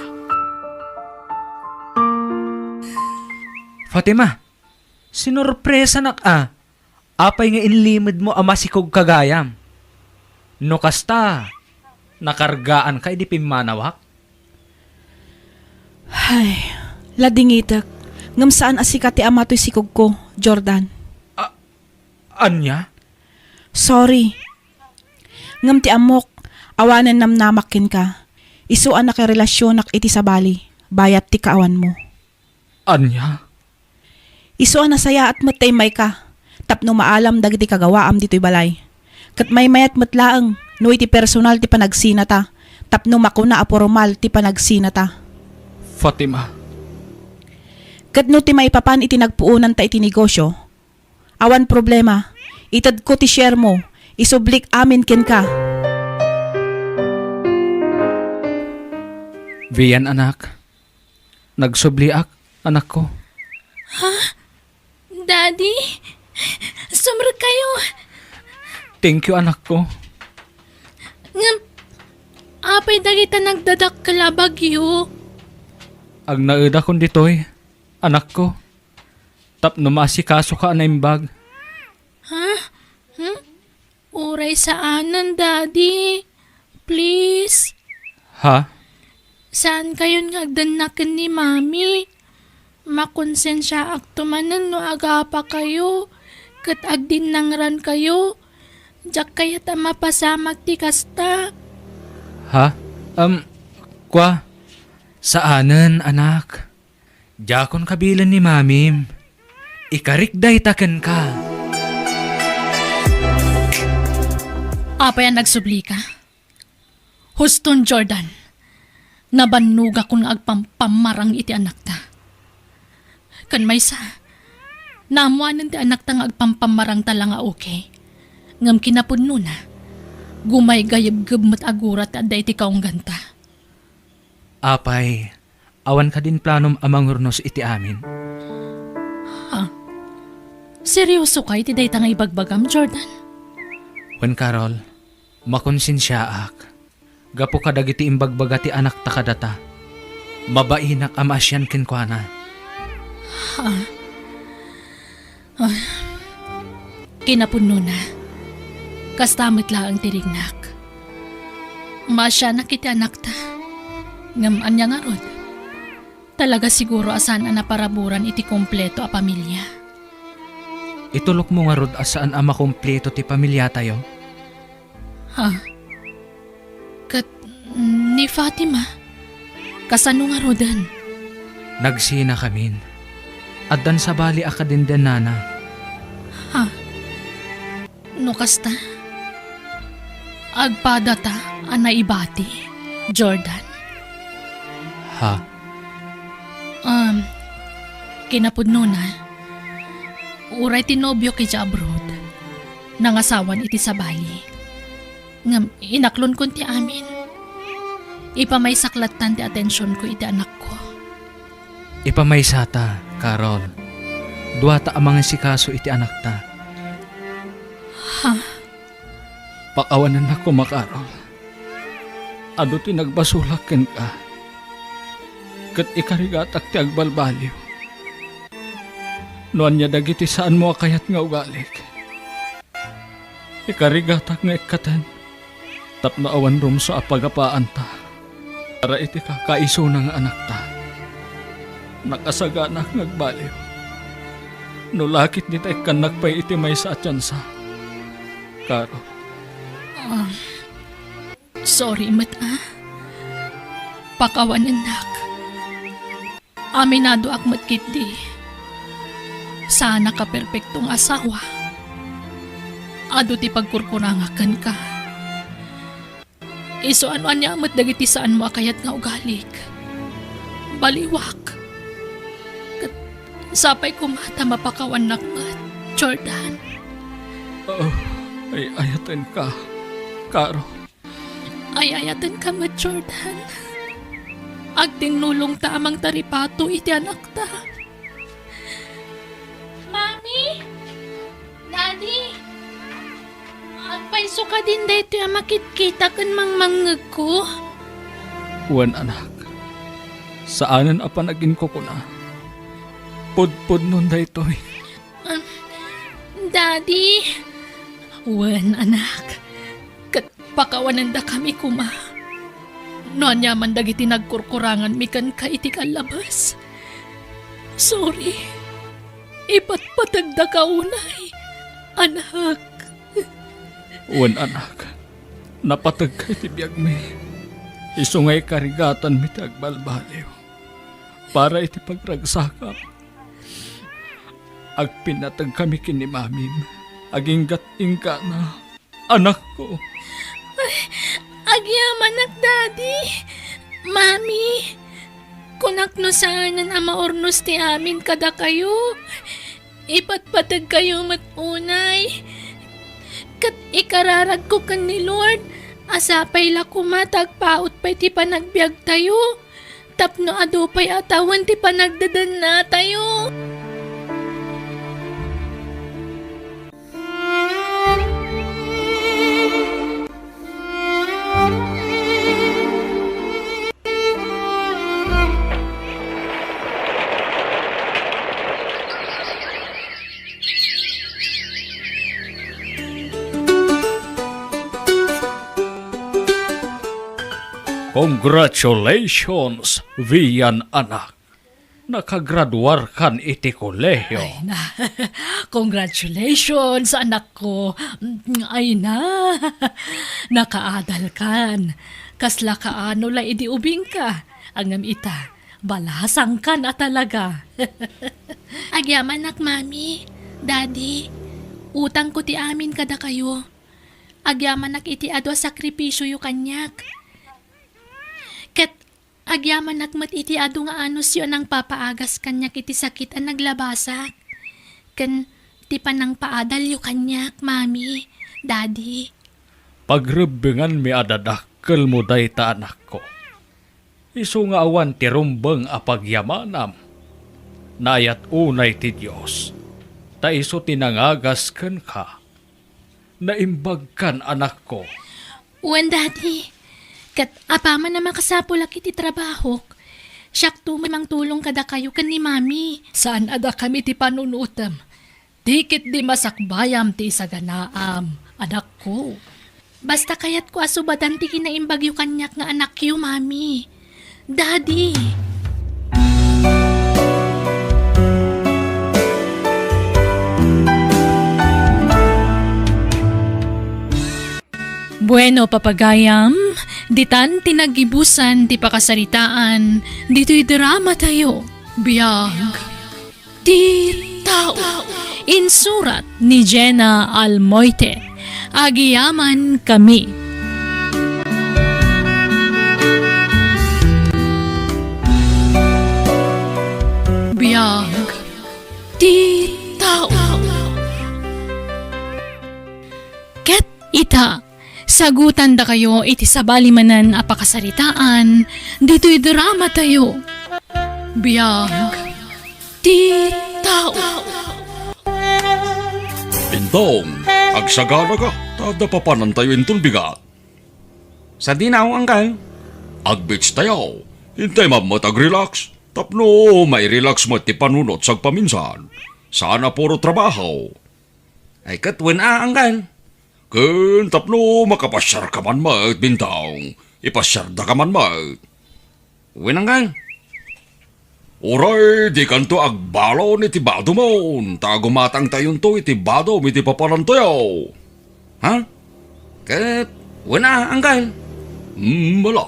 Fatima, sinorpresanak a. Apay nga inlimedmo a masikogka gayam? No kasta, nakargaanka idi pimmanawak? Ay, ladingitek. Ngem saan a sika ti ama toy sikogko, Jordan. A-, ania? Sorry. Ngem ti ammok, awanen namnamak kenka. Isu a nakarelasionak iti sabali, bayat ti kaawanmo. Ania? Isu a nasayaat met ta immayka tapno maalam dagiti kagawaam ditoy balay. Ket maymayat met laeng no iti personal ti panagsinata tapno makuna a pormal ti panagsinata. Fatima. Ket no ti maipapan iti nagpuonanta iti negosio, awan problema. Itedko ti sharemo, isublik amin kenka. Vian, anak. Nagsubliak, anakko. Ha? Daddy? Sumrekkayo. Thank you, anakko. Ngem, apay dagita nagdadakkel a bagyo? Agnaedakon ditoy, anakko. Tapno maasikasoka a naimbag. Ha? Hmm? Uray saanen, Daddy. Please. Ha? Saankayon nga agdannak ken ni Mami. Makonsensiaakto manen no agapakayo ket agdinnangrankayo. Diak kayat a mapasamak ti kasta. Ha? Um, kua, saanen, anak. Diakon kabilen ni Mamim. Ikarik dayta kenka. Apay a nagsublika? Huston, Jordan. Nabannogakon nga agpampammarang iti anakta. Ken maysa, naammoanen ti anakta nga agpampammarangta la nga okay. Ngem kinapudnona, gumaygayebgeb met a gura ti adda iti kaungganta. Apay, awan kadin planom a mangurnos iti amin? Ha? Seryosoka iti dayta nga ibagbagam, Jordan? Wen, Carol, makonsensiaak gapu kadagiti imbagbaga ti anakta kadata. Mabainak a maasian kenkuana. Ha? Ah, kinapudnona, kasta met laeng ti rignak. Maasianak iti anakta. Ngem ania ngarud? Talaga siguro a saan a naparaburan iti kompleto a pamilia. Itulokmo ngarud a saan a makompleto ti pamiliatayo? Ha? Ket ni Fatima? Kasano ngaruden? Nagsinakamin. Addan sabali a kadendennana. Ha? No kasta, agpadata a naibati, Jordan? Ha? Um, kinapudnona, uray ti nobiok idiay abroad, nangasawan iti sabali. Ngem inaklonkon ti amin. Ipamaysak lattan ti atensionko iti anakko. Ipamaysata, Carol. Duata a mangasikaso iti anakta. Ha? Pakawanennak koma, Carol. Adu ti nagbasolak kenka. Ket ikarigatak ti agbalbaliw. No ania dagiti saanmo a kayat nga ugalik, ikarigatak nga ikkaten tapno awan rumsua a pagapaanta para iti kakaisuna nga anakta. Nakasaganak nga agbaliw no lakit dita ikkannak pay iti maysa a tiansa. Carol. Ah, sorry met, ah. Pakawanennak. Aminadoak met ketdi. Saanak a perpekto nga asawa. Adu ti pagkurkurangak kenka. Isu a no ania met dagiti saanmo a kayat nga ugalik. Baliwak. Ket sapay koma ta mapakawannak met, Jordan. Oh, ay-ayatenka, Carol. Ay-ayatenka met, Jordan. Agtinnulongta a mangtaripato iti anakta. Mami! Daddy! Agpayso kadin daytoy a makitkita ken mangmangngegko? Wen, anak. Saanen a panaginkukuna. Pudpudnon daytoy. Ah, Daddy! Wen, anak. Ket pakawanendakami koma. No ania man dagiti nagkurkuranganmi kenka iti kallabes. Sorry. Ipatpategdaka unay, anak. Wen, anak. Napategka iti biagmi. Isu nga ikarigatanmi ti agbalbaliw. Para iti pagragsakam, agpinnategkami ken ni Mamim. Aginggat-inggana, anakko. Ay, agyamanak, Daddy. Mami, kunak no saanen a maurnos ti amin kadakayo. Ipatpategkayo met unay. Ket ikararagko ken ni Lord a sapay la koma ta agpaut pay ti panagbiagtayo. tapno adu pay a tawen ti panagdedennatayo. Congratulations, Vian anak. Nakagraduarkan iti kolehiyo. Ay na. Congratulations, anakko. Ay na. Nakaadalkan. Kasla kaano la idi ubingka. Ngem ita, balasangkan a talaga. Agyamanak, Mami, Daddy, utangko ti amin kadakayo. Agyamanak iti adu a sakripisioyo kaniak. Ket agyamanak met iti adu nga anusyo a nangpapaagas kaniak iti sakit a naglabasak, ken ti panangpaadalyo kaniak, Mami, Daddy. Pagrebbenganmi a dadakkelmo dayta, anakko. Isu nga awan ti rumbeng a pagyamanam. Naayat unay ti Dios, ta isu ti nangagas kenka. Naimbagkan, anakko. Wen, Daddy. Ket apaman a makasapulak iti trabahok, siakto met mangtulong kadakayo ken ni Mami. Saan a dakami ti panunotem. Ti ketdi masakbayam ti isaganaam, anakko. Basta kayatko a subadan ti kinaimbagyo kaniak nga anakyo, Mami. Daddy. Bueno, papagayam, ditan ti naggibusan ti pakasaritaan ditoy drama tayo. Biag ti tao. Insurat ni Jenna Almoite. Agyamankami. Biag ti tao. Ket ita, sagutandakayo iti sabali manen a pakasaritaan ditoy drama tayo. Biag ti tao. Bintong, agsaganaka, ta adda papanantayo inton bigat. Sadino, Angkel? Ag-beach tayo. Intay met agrelax, tapno mairelax met ti panunot sagpaminsan. Saan a puro trabaho. Ay, ket wen a, Angkel. Ken tapno makapasiarka man met, Bintong, ipasiardaka man met. Wen, Angkel. Uray dikanto agbalon iti badomon, ta gumatangtayonto iti badom iti papanantayo. Ha? Ket wen a, Angkel. Hmm, ala.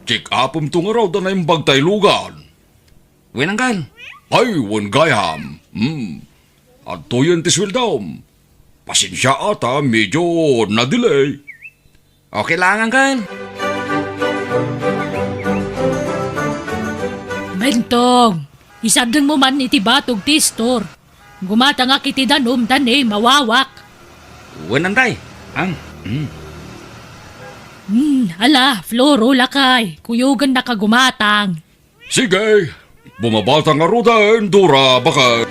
Check-upemto ngarud a naimbag tay lugan. Wen, Angkel. Ay, wen gayam. Hmm. Adtoyen ti sueldom. Pasensia a ta medyo na-delay. Okay lang, Angkel. Bentong, isardengmo man iti batog ti istor. Gumatangak iti danum ta ni mawawak. Wen, Angkel. Ang, mm. Hmm, ala, Floro, lakay. Kuyogennaka gumatang. Sige, bumabata ngaruden, Dora, baket.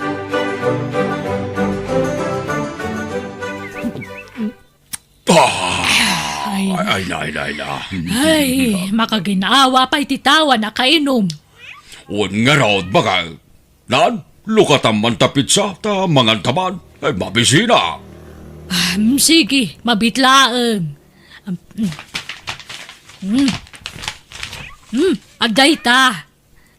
Ah, ay, ay, na, ay, na, ay, na. Ay, makaginawa pay ti tao a nakainom. Wen ngarud, baket. Nan, lukatam man ta pizza, ta manganta man. Ay, mabisina. Ah, mm, sige, mabit laeng. Mm, mm. Mm, agdayta.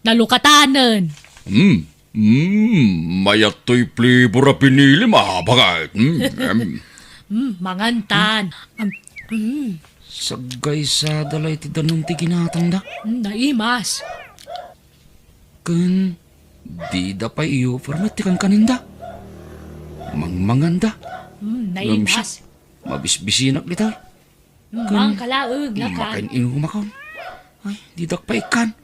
Nalukatanen. Mm, mm, mayat toy flavor a pinilim, ah, baket. Mm, em. Mm, mangantan. Am, mm. Saggaysada la iti danum ti ginatangda. Mm, naimas. Ken dida pay i-offer met ti kankaninda. Mangmanganda. Mm, ngem siak, naimas. Mabisbisinak ditoy. Mm, ken mangkalaeg, lakan. Makain-inumakon. Ay, didak pay ikkan.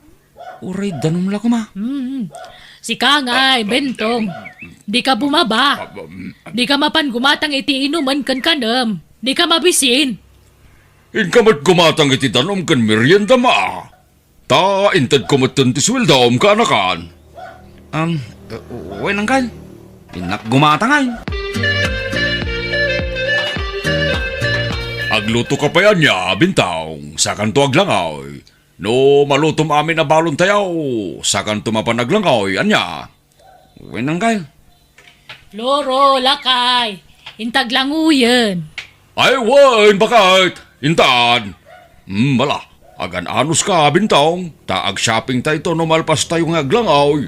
Uray danum la koma. Mm. Sika ngay, Bentong. Dika bumaba. Dika mapan gumatang iti inumen ken kanem. Dika mabisin. Inka met gumatang iti danum ken merienda, ma. Ta intedko metten ti sueldom, kaanakan. Um, uh, wen, Angkel. Innak gumatangay. Agluto ka pay ania, Bintong, sakanto aglangoy. No malutom amin a balon tayaw, sakanto mapan aglangoy, ania? Wen, Angkel. Loro, lakay, inta aglangoyen. Ay, wen, baket, intan. Hmm, ala, agan-anos ka, Bintong, ta ag-shopping tayo no malpas tayo nga aglangoy.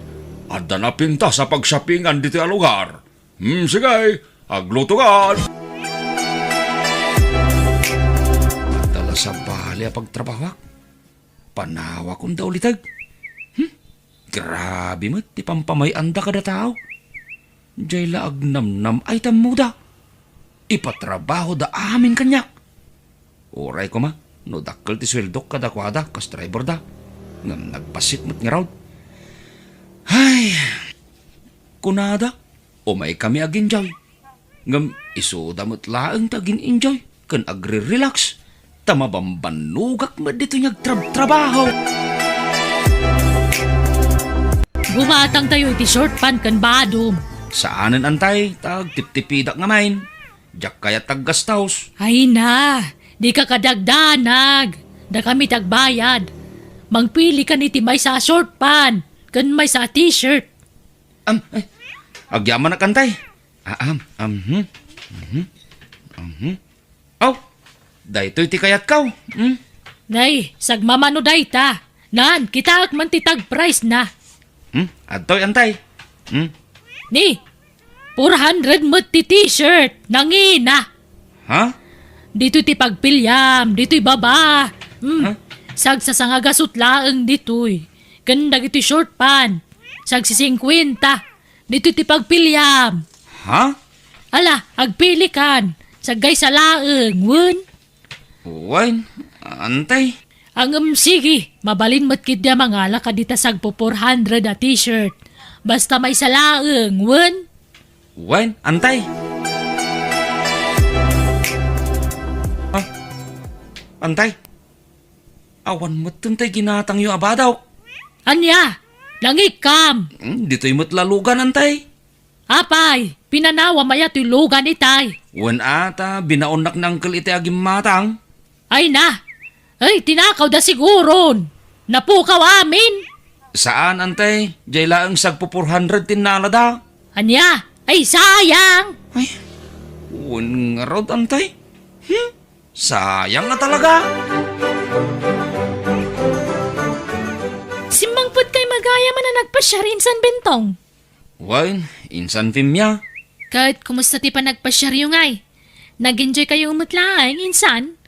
Adda napintas a pag-shoppingan ditoy a lugar. Hmm, sige, agluto ka. Adda la sabali a pagtrabahoak. Panawakon da uliteg. Hmm? Grabe met ti pampamay-anda kada tao. Jay la agnamnam ay tammoda. Ipatrabahoda amin kaniak. Uray koma, no dakkel ti sueldok kadakuada kas driverda. Ngem nagbassit met ngarud. Ay, kunada, umaykami aginjoy. Ngem isuda met laeng ti agin-enjoy ken agre-relax, ta mabambannogak met ditoy nga agtrabtrabaho. Gumatang tayo iti short pant ken badom. Saanen, Antay, ta agtiptipidak ngamin. Diak kayat aggastos. Ay na, dika kadagdanag. Dakami ti agbayad. Mangpili kan iti maysa a short pant ken maysa a t-shirt. Am, ay, agyamanak, Antay. Ah, am, am, hmm, mhm, mhm. Aw, daytoy ti kayatko. Hmm? Nay, sagmamano dayta. Nan, kitaek man ti tag price na. Hmm? Adtoy, Antay. Hmm? Ni, four hundred met ti t-shirt. Nangina. Ha? Ditoy ti pagpiliam, ditoy baba. Hmm. Ha? Sagsasangagasut laeng ditoy. Ken dagiti short pant, sagsisingkuenta. Ditoy ti pagpiliam. Ha? Ala, agpilikan. Saggaysa laeng, wen? Wen, Antay. Ngem sige, mabalin met ketdi a mangala kadita sagpo four hundred a t-shirt. Basta maysa laeng, wen? Wen, Antay. Ah, Antay. Awan metten tay ginatangyo a badok. Ania? Nangikkam? Hmm, ditoy met la lugan, Antay. Apay, pinanawam aya toy lugan itay? Wen a, ta binaonnak ni Uncle itay a gimmatang. Ay na! Ay, tinakawda siguron! Napukaw amin! Saan, Antay. Jay laeng sagpo four hundred ti innalada. Ania? Ay, sayang! Ay, wen ngarud, Antay. Hmm? Sayang nga talaga. Simmangpet kay magayam a nagpasiar insan, Bentong? Wen, insan, Femia. Ket kumusta ti panagpasiaryo ngay? Nag-enjoy kayo met laeng, insan?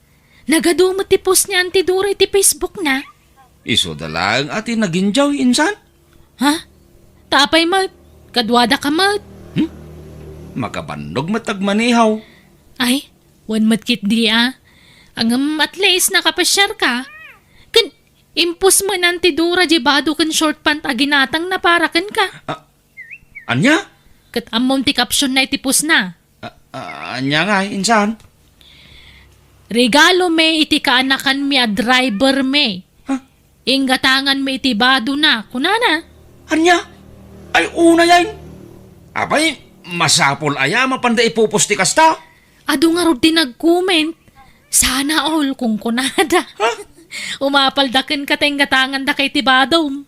Nagadu met ti post ni Auntie Dora iti Facebook na. Isuda laeng a ti nag-enjoy, insan. Ha? Ta apay met? Kaduada ka met? Hmm? Makabannog met agmaneho. Ay, wen met ketdi a. Ngem at least nakapasiar ka. Ken impos met ni Auntie Dora diay bado ken short pant a ginatangna para kenka. Ah, ania? Ket ammom ti caption na iti post na. Ah, ah, ania ngay, insan? Regalo mi iti kaanakanmi a driver mi. Ha? Inggatanganmi iti badona, kunana. Ania? Ay, unayen. Apay, masapul aya a mapanda ipopost ti kasta? Adu ngarud ti nag-comment. Sana all, kunkunada. Ha? Umapalda kenka ta inggatangandaka iti badom.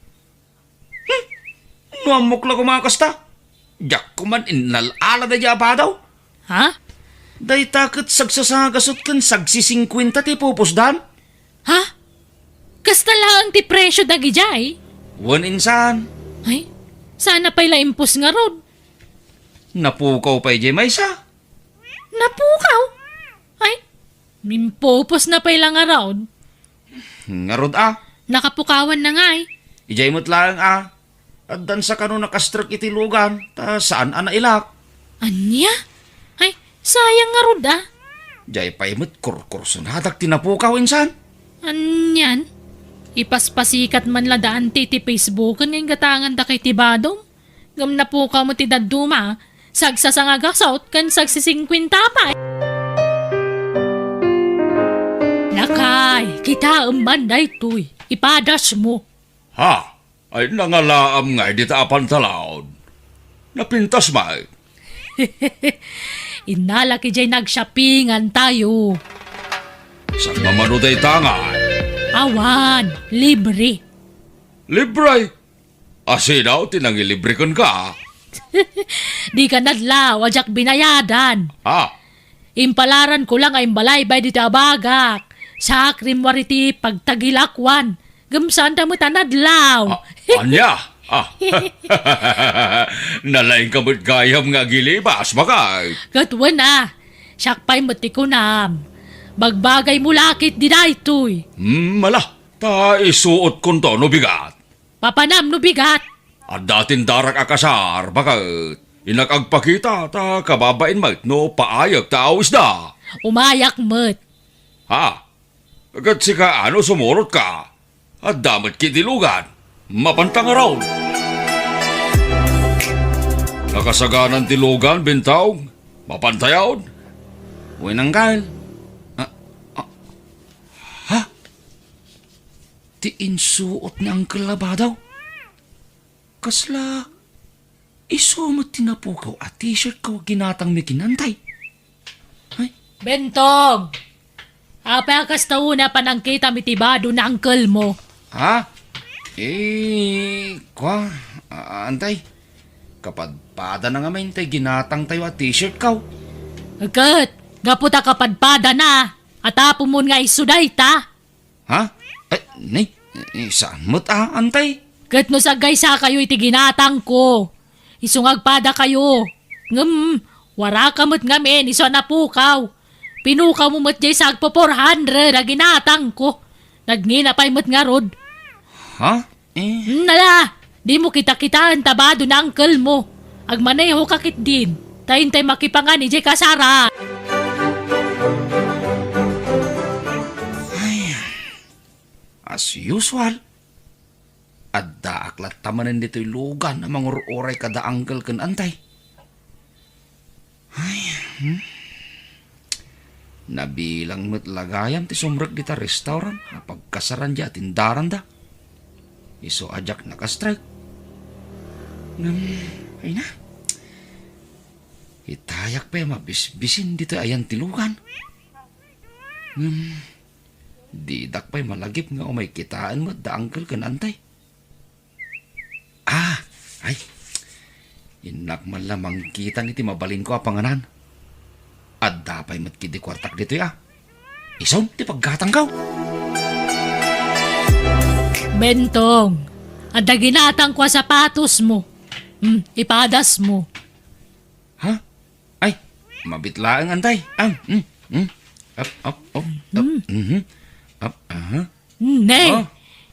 Hmm? No ammok la koma a kasta, diak koman innal-ala daydiay a bado. Ha? Dayta ket sagsasangagasut ken sagsisingkuenta ti ipupusdan. Ha? Kasta laeng ti presio dagidiay? Wen, insan. Ay, sana pay la impos ngarud. Napukaw pay diay maysa. Napukaw? Ay, impupos na pay la ngarud. Ngarud a. Nakapukawan na ngay. Idiay met laeng a. Addan sa kano nakastrek iti lugan, ta saan a nailak. Ania? Ay, sayang ngarud a. Diay pay met kurkursonadak ti napukaw, insan. Anian? Ipaspasikat man la da Auntie iti Facebook nga inggatangandaka iti badom. Ngem napukaw met ti dadduma, sagsasangagasut ken sagsisingkuenta pay. Naka Ay, kitaem man daytoy. Ipadasmo. Ha? Ay, nangalaam ngay dita a pantalaon. Napintas met. Innalak idiay nag-shoppingan tayo. Saan mamano dayta ngay? Awan, libre. Libre? Asino ti nangilibre kenka? Dika nadlaw, a diak binayadan. Ah. Impalaran ko lang a imbalaybay ditoy a bagak. Sa akrim wari ti pagtagilakuan. Ngem saanda met a nadlaw. Ah, ania? Ah. Nalaingka met gayam nga agilibas, baket. Ket wen a, siak pay met ti kunam. Bagbagaymo la ketdi daytoy. Hmm, ala, ta isuotkonto no bigat. Papanam no bigat. Adda tindarak a kasar, baket. Innak agpakita, ta kababain met no paayek ta awisda. Umayak met. Ha? Ket sika, ano, sumurotka? Adda met ketdi lugan. Mapanta ngarud. Nakasaganan ti lugan, Bentong. Mapantayon. Wen, Angkel. Ah, ah. Ha? Ti insuot ni Angkel Labadaw? Kasla isu met ti napukaw a t-shirt ko a ginatangmi ken Antay? Ay. Bentong! Apay a kasta unay a panangkitam iti bado ni angkelmo? Ha? Eh, kua, a-, Antay. Kapadpadana ngamin tay ginatangtayo a t-shirt ko. Ket, gapu ta kapadpadana, atapomon nga isu dayta. Ha? Eh, ni, eh, saan met a, Antay? Ket no sagaysakayo iti ginatangko, isu nga agpadakayo. Ngem, waraka met ngamin isu a napukaw. Pinukawmo met diay sagpo four hundred a ginatangko. Nagngina pay met ngarud. Ha? Eh. Hmm, ala, dimo kitakitaen ta bado ni angkelmo. Agmanehoka ketdin, ta intay makipangan idiay kasaran. Ay, as usual, addaak latta manen ditoy lugan a mangur-uray kada angkel ken antay. Ay, hmm. Nabilang met la gayam ti sumrek dita restaurant a pagkasaran diay atindaranda. Isu a diak nakastrek. Ngem, ay na. Itayak pay a mabisbisin ditoy ayan ti lugan. Ngem, didak pay malagip nga umay kitaen met da angkel ken antay. Ah, ay. Innak man la mangkitan iti mabalinko a panganan. Adda pay met ketdi kuartak ditoy a. Isun ti paggatangko. Bentong, adda ginatangko a sapatosmo. Hmm, ipadasmo. Ha? Ay, mabit laeng, antay. Am, mm, mm. Up, up, up, up. Mhm. Up, aha. Ne, oh.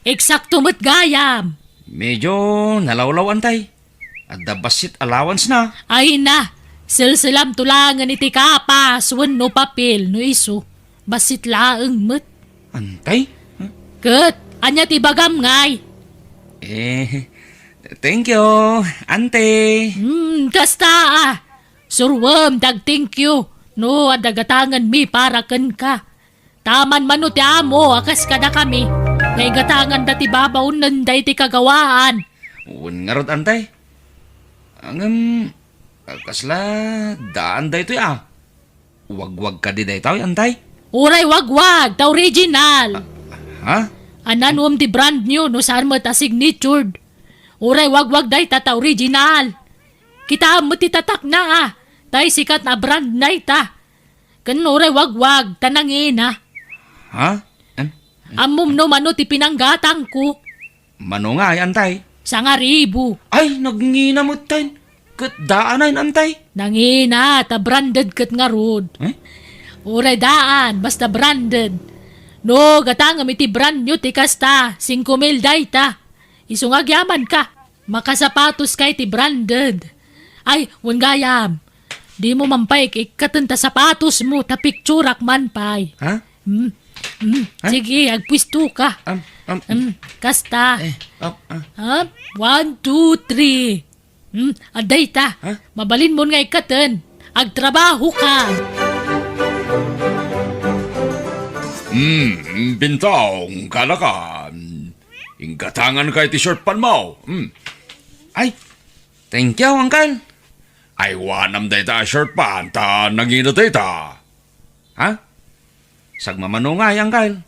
Eksakto met gayam. Medyo nalawlaw, antay. Adda bassit allowance na. Ay na, selselamto laengen iti kapas wenno papel no isu. Bassit laeng met. Antay? Huh? Ket, ania ti ibagam ngay? Eh, thank you, ante. Hmm, kasta a. Suruem ti ag-thank you no adda gatangenmi para kenka. Taman mano ti amo a kas kadakami nga igatanganda ti babaonen daytoy kagawaan. Wen ngarud, antay. Ngem, kasla daan daytoy a. Wagwag kadi daytoy, antay? Uray wagwag, ta original. Ah, ha? Ania nuom ti brand new no saan met a signatured? Uray wagwag dayta ta original. Kitaem met ti tatakna a. Tay sikat a brand dayta. Ken uray wagwag ta nangina. Ha? An-, an-, Ammom no mano ti pinanggatangko? Mano ngay, antay? Sangaribu. Ay, nagngina metten. Ket daan ay, antay? Nangina, ta branded ket ngarud. Eh? Uray daan, basta branded. No, gatangem iti brand new ti kasta, singko mil dayta. Isu nga agyamanka. Makasapatoska iti branded. Ay, wen gayam. Dimo man pay ik-, ikkaten ta sapatosmo, ta picturak man pay. Ha? Hmm. Hmm. Ha? Sige, agpuestoka. Am, am. Hmm, kasta. Eh, up, ah. Up. One, two, three. Hmm, adda ita. Ha? Mabalinmon nga ikkaten. Agtrabahoka. Hmm, Bintong, kaanakan. Inggatanganka iti short pant mo. Hmm. Ay, thank you, Uncle. Aywanam dayta a short pant ta nangina dayta. Ha? Sagmamano ngay, Uncle?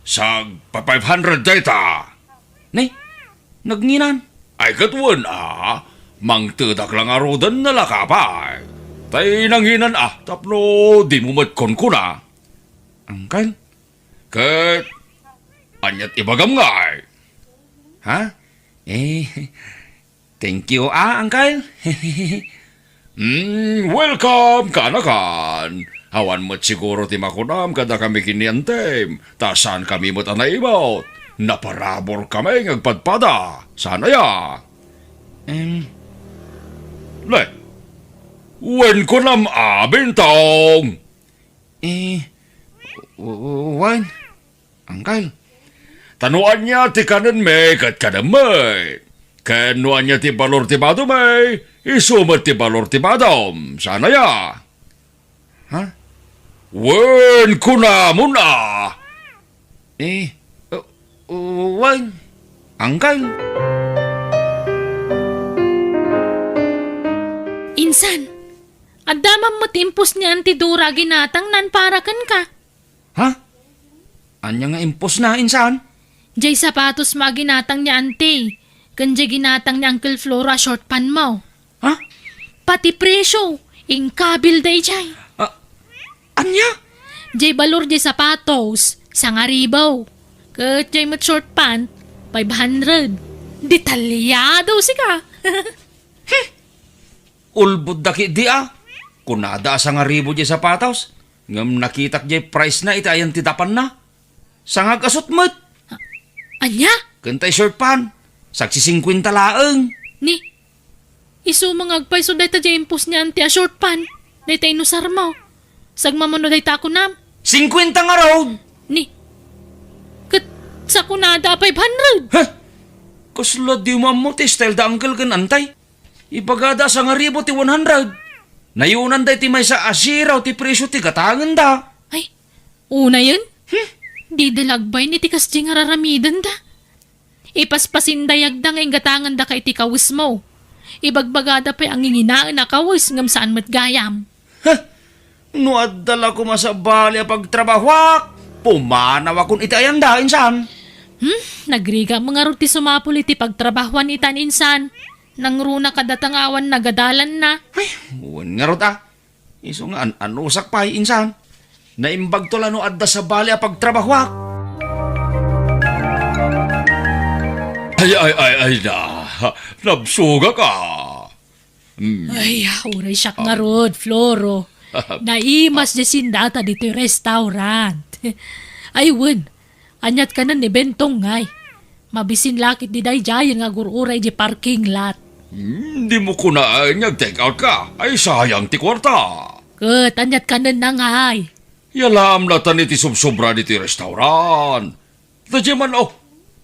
Sag pa five hundred dayta. Ni, nagnginan? Ay, ket wen a, mangtedak la ngaruden a laka pay. Tay nanginan a, tapno dimo met kunkuna. Uncle? Ket, aniat ibagam ngay? Ha? Eh, thank you, ah, Uncle. Hmm, welcome, kaanakan. Awan met siguro ti makunam kadakami ken ni Antem, ta saankami met a naimut. Naparaburkami nga agpadpada. Saan aya? Em. Ne, wen kunam a, Bintong? Eh, w-, w-, wen, Uncle. Ta no ania ti kanenmi ket kanemmi. Ken no ania ti balor ti badomi, isu met ti balor ti badom. Saan aya? Ha? Wen kunamon a. Eh, uh, uh, wen, Uncle. Insan, adda man met impos ni Auntie Dora a ginatangnan para kenka. Ha? Ania nga imposna, insan? Jay sapatos mo a ginatang ni Auntie, ken jay ginatang ni Uncle Floro a short pant mo. Ha? Pati presyo, inkabil dayjay. Ah, ania? Jay balor jay sapatos, sangaribu. Ket jay met short pant, five hundred. Detalyado sika. Ulbodda ketdi a. Kunada a sangaribu jay sapatos, ngem nakitak jay price na iti ayan ti dapanna. Sangag-asut met. Ania? Ken tay short pant, sagsisingkuenta laeng. Ni, isu nga agpayso dayta jay impos ni Auntie a short pant, dayta inusar mo. Sagmamano dayta a kunam. Singkuenta ngarud. Ni, ket sakunada a five hundred. Heh? Kasla di mo ammo ti style da Uncle ken Auntie. Ibagada a sangaribu ti one hundred. Nayunan da iti maysa a zero ti presyo ti gatangenda. Ay, unayen? Hmm? Dida la agbain iti kasdi nga raramidenda. Ipaspasindayagda nga inggatangandaka iti kawesmo. Ibagbagada pay a nginginaen a kawes ngem saan met gayam. Heh! No adda la koma sabali a pagtrabahoak, pumanawakon iti ayanda, insan. Hmm? Nagrigat mo ngarud ti sumapul iti pagtrabahoan itan, insan. Nangruna kadata nga awan nagadalanna. Ay, wen ngarud a. Isu nga an-anusak pay, insan. Naimbagto la no adda sabali a pagtrabahoak. Ay, ay, ay, ay na. Nabsugak a. Mm. Ay, uray siak ngarud, Floro. Naimas di sindata ditoy restaurant. Ay, wen, aniat kanen ni Bentong ngay? Mabisin la ketdi daydiay nga agur-uray di parking lot. Hmm, di mo kunaen nga ag-take out ka. Ay, sayang ti kuarta. Ket, aniat kanen na ngay? Yalaam latan iti subsobra ditoy restaurant. Daydiay man, oh,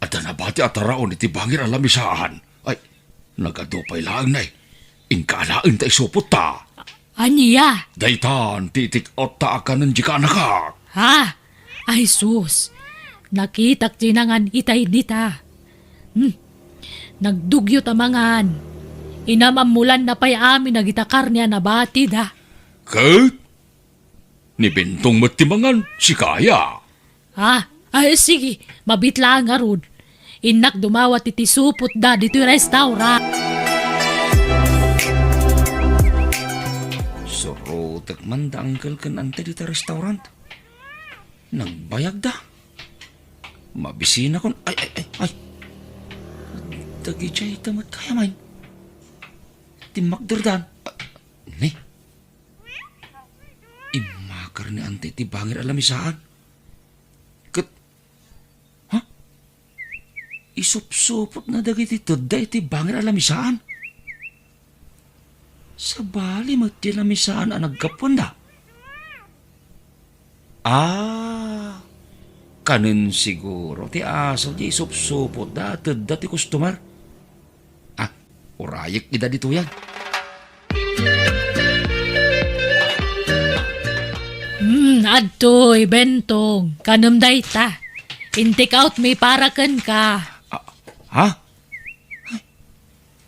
adda nabati a taraon iti bangir a lamisaan. Ay, nagadu pay laeng na, eh. Inka alaen ta isupotta. Ania? Daytan ti itik-otta a kanen di kaanakak. Ha? Ay sus, nakitak ti nangan itay dita. Hmm. Nagdugyot a mangan. Inam-ammolanna pay amin dagita karne a nabatida. Ket? Ni Bentong met ti mangan, sika aya? Ah, ay, sige, mabiit laeng ngarud. Innak dumawat iti supotda ditoy restaurant. Surotek man da Uncle ken Auntie dita restaurant. Nagbayagda. Mabisinakon. Ay, ay, ay, ay. Dagijay ta met gayam. Timmakderdan. Ah, ni? Immakar ni Auntie ti bangir a lamisaan. Ket, ha? Isupsupotna dagiti tedda iti bangir a lamisaan. Sabali met ti lamisaan a naggapuanda. Ah, kanen siguro ti aso ti isupsupotda a tedda ti customer. Ah, urayek ida ditoyan. Hmm, Adtoy, Bentong, kanem dayta. In-take out mi para kenka. Ah, ha? Ay,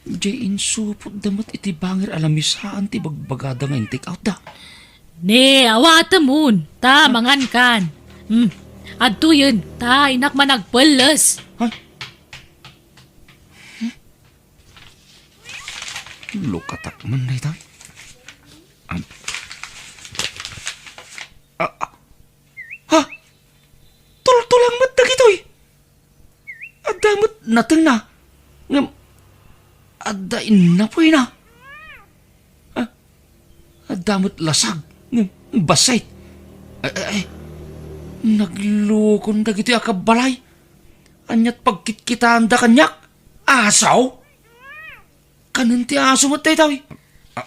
diay insupotda met iti bangir a lamisaan ti bagbagada nga in-take out da. Ne, awatemon, ta mangankan. Hmm, adtoyen, ta innak man agpelles. Ay. Hmm? Lukatak man daytoy. Am-, ah, ah. Ha? Tultulang met dagitoy. Adda met natengna. Ngem adda innapoyna. Ah, adda met lasag. Ngem bassit. Ay, ay, ay. Naglukon dagitoy a kabbalay. Aniat pagkitkitaanda kaniak? Aso? Kanen ti aso met daytoy? Ah,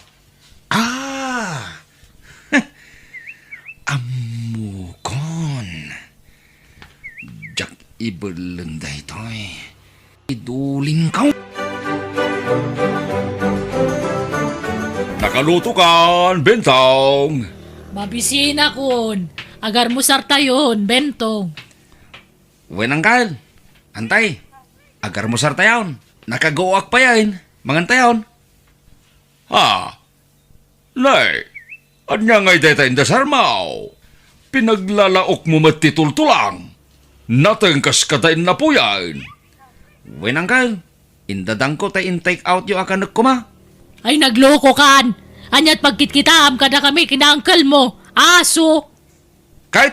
ah. Ammokon. Diak ibelleng daytoy. Idulingko. Nakalutokan, Bentong. Mabisinakon. Agarmusartayon, Bentong. Wen, Angkel. Antay, agarmusartayon. Nakaguoak payen. Mangantayon. Ha? Nay, ania ngay dayta indasarmo? Pinaglalaokmo met ti tultulang. Nateng kas kada innapoyen. Wen, Angkel. Indadangko ta in-take outyo a kanek koma. Ay, naglokokan! Aniat pagkitkitaam kadakami ken ni Angkelmo? Aso! Ket,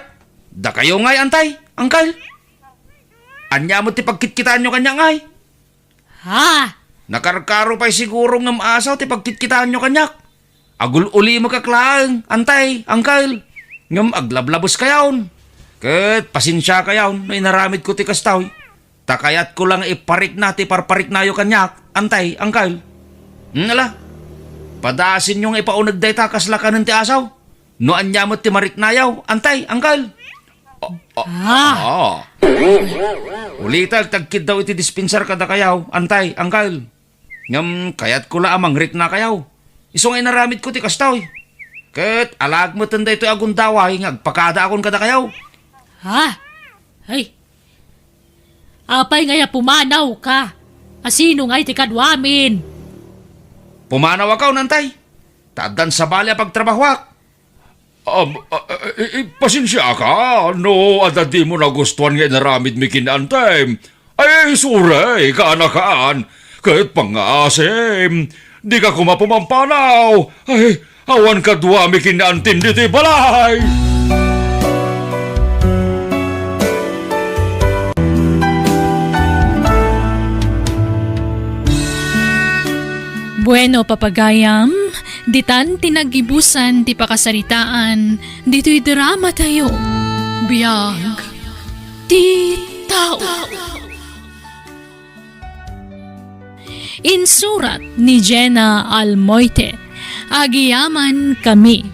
dakayo ngay, Antay, Angkel? Ania met ti pagkitkitaanyo kaniak ngay? Ha? Nakarkaro pay siguro ngem aso ti pagkitkitaanyo kaniak. Agul-ulimekak laeng, Antay, Angkel. Ngem aglablabeskayon. Ket pasensiakayon no inaramidko ti kastoy. Ta kayatko la nga iparikna ti parpariknayo kaniak, Antay, Angkel. Hmm, ala. Padasenyo nga ipauneg dayta kasla kanen ti aso. No ania met ti mariknayo, Antay, Angkel. Ah, ah. Ah. Ulitek ti agkiddaw iti dispensar kadakayo, Antay, Angkel. Ngem kayatko la a mangriknakayo. Isu nga inaramidko ti kastoy. Ket alaek metten daytoy a gundaway nga agpakadaakon kadakayo. Ha? Ay. Apay ngay a pumanawka? Asino ngay ti kaduamin? Pumanawakon, Antay. Ta addan sabali a pagtrabahoak. Am, a, a, i, i, pasensiaka no adda dimo nagustuan nga inaramidmi ken ni Antay. Ay, sorry, kaanakan. Ket pangngaasim, dika koma pumampanaw. Ay, awan kaduami ken ni Antim ditoy balay. Bueno, papagayam, ditan ti naggibusan ti pakasaritaan ditoy dramatayo. Biag ti tao. Insurat ni Jenna Almoite. Agyamankami.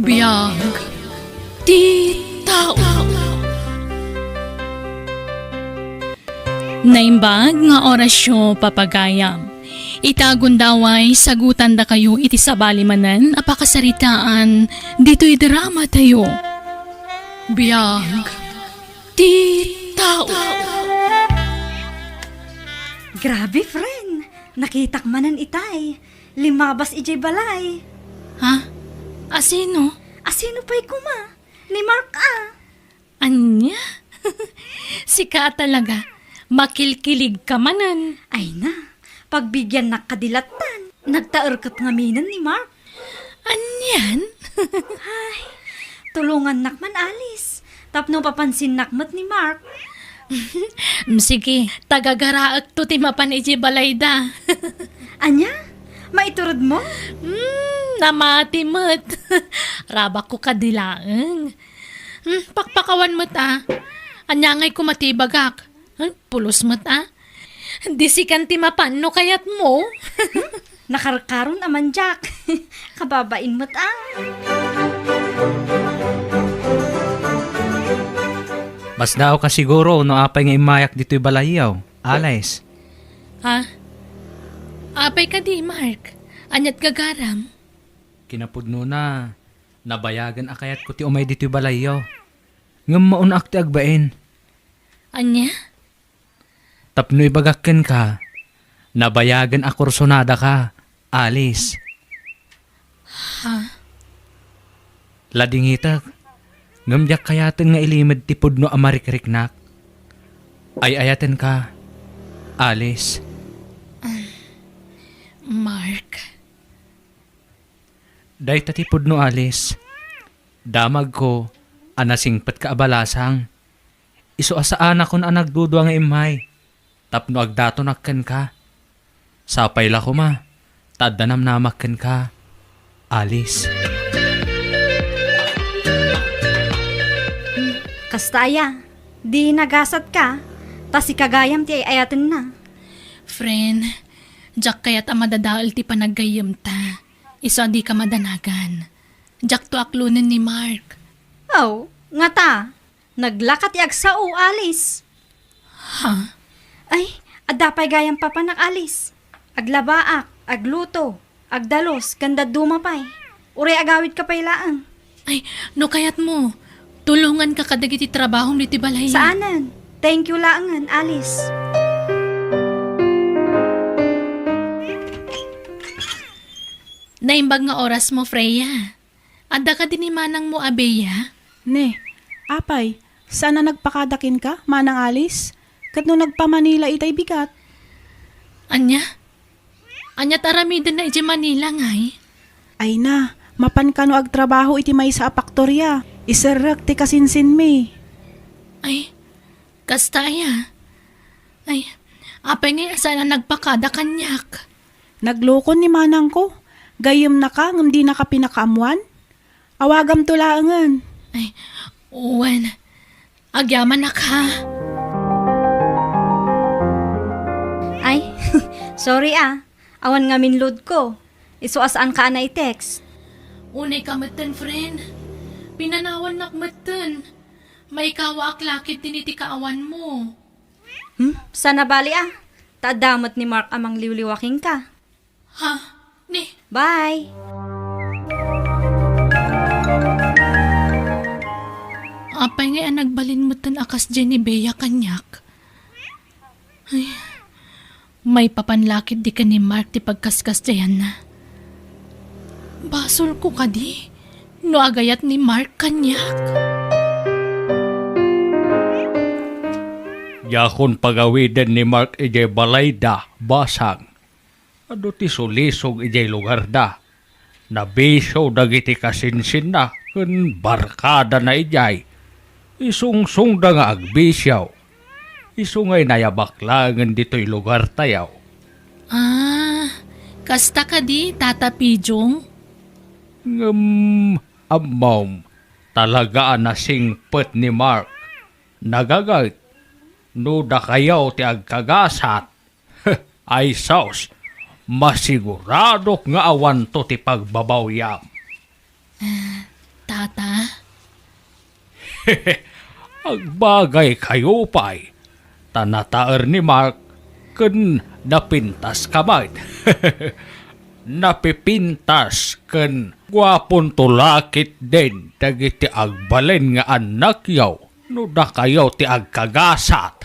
Biag ti tao. Naimbag nga orasyo, papagayam. Ita gundaway, sagutandakayo iti sabali manen a pakasaritaan ditoy dramatayo. Biag ti tao. Grabe, friend. Nakitak manen itay. Limabas idiay balay. Ha? Asino? Asino pay koma? Ni Mark a. Ania? Sika a talaga. Makilkiligka manen. Ay na, pagbigiannak kadi lattan. Nagtaerket ngaminen ni Mark. Anian? Ay, tulongannak man, Alice. Tapno papansinnak met ni Mark. Mm, sige, tagagaraekto ti mapan idiay balayda. Ania? Maituredmo? Mm, namati met. Rabakko kadi laeng. Hmm, pakpakawan met a. Ania ngay koma ti ibagak? Hmm, pulos met a. Di sikan ti mapan no kayatmo. Nakarkaron a man, Jack. Kababain met a. Masdaawka siguro no apay nga immayak ditoy balayyo, Alice. Ha? Apay kadi, Mark? Aniat gagaram? Kinapudnona, nabayagen a kayatko ti umay ditoy balayyo. Ngem maun-ak ti agbain. Ania? Tapno ibagak kenka, nabayagen a kursunadaka, Alice. Ha? Ladingitek, ngem diak kayaten nga ilimed ti pudno a marikriknak. Ay-ayatenka, Alice. Mark. Dayta ti pudno, Alice. Damagko a nasingpetka a balasang. Isu a saanakon a nagdudua nga immay tapno agdatonak kenka. Sapay la koma ta adda namnamak kenka, Alice. Kasta aya, di nagasatka, ta sika gayam ti ay-ayatenna. Friend, diak kayat a madadael ti panaggayyemta. Isu a dika madanagan. Diakto aklonen ni Mark. Aw, ngata, naglaka ti agsao, Alice. Ha? Ay, adda pay gayam papanak, Alice. Aglabaak, agluto, agdalus, ken dadduma pay. Uray agawidka pay laeng. Ay, no kayatmo, tulonganka kadagiti trabahom ditoy balay. Saanen. Thank you laengen, Alice. Naimbag nga orasmo, Freya. Adda kadi ni manangmo a Bea? Ne, apay, saan a nagpakada kenka, Manang Alice? Ket no nagpa-Manila itay bigat? Ania? Aniat aramidenna idiay Manila, ngay? Ay na, mapan kano agtrabaho iti maysa a faktoria. Iserrek ti kasinsinmi. Ay, kasta aya? Ay, apay ngay a saan a nagpakada kaniak? Naglukon ni manangko. Gayyemnaka ngem dinaka pinakaammoan? Awagamto laengen. Ay, wen. Agyamanak, ha? Ay, sorry, ah. Awan ngamin load ko. Isu a saanka a nai-text. Unay ka metten, friend. Pinanawannak metten. Maikawaak lakit ti niti kaawanmo. Hmm? Sana bali, ah. Ta adda met ni Mark a mangliwliwa kenka. Ha? Ni? Bye! Apay ngay a nagbalin metten a kasdiay ni Bea kaniak? Ay, maipapan lakit di ken ni Mark ti pagkaskasdiayanna. Basolko kadi no agayat ni Mark kaniak? Diakon pagawiden ni Mark idiay balayda, basang. Adu ti sulisog idiay lugarda. Nabisio dagiti kasinsinna ken barkadana idiay. Isungsongda nga agbisio. Isu ngay nayabak laengen ditoy lugartayo. Ah, kasta kadi, Tata Pijong? Ngem, ammom, talaga a nasingpet ni Mark. Nagaget, no dakayo ti agkagasat. Ay sus, masiguradok nga awanto ti pagbabawyam. Ah, Tata? Agbagaykayo pay, ta nataer ni Mark ken napintaska met. Napipintas ken guaponto lakit den dagiti agbalin nga annakyo. No dakayo ti agkagasat.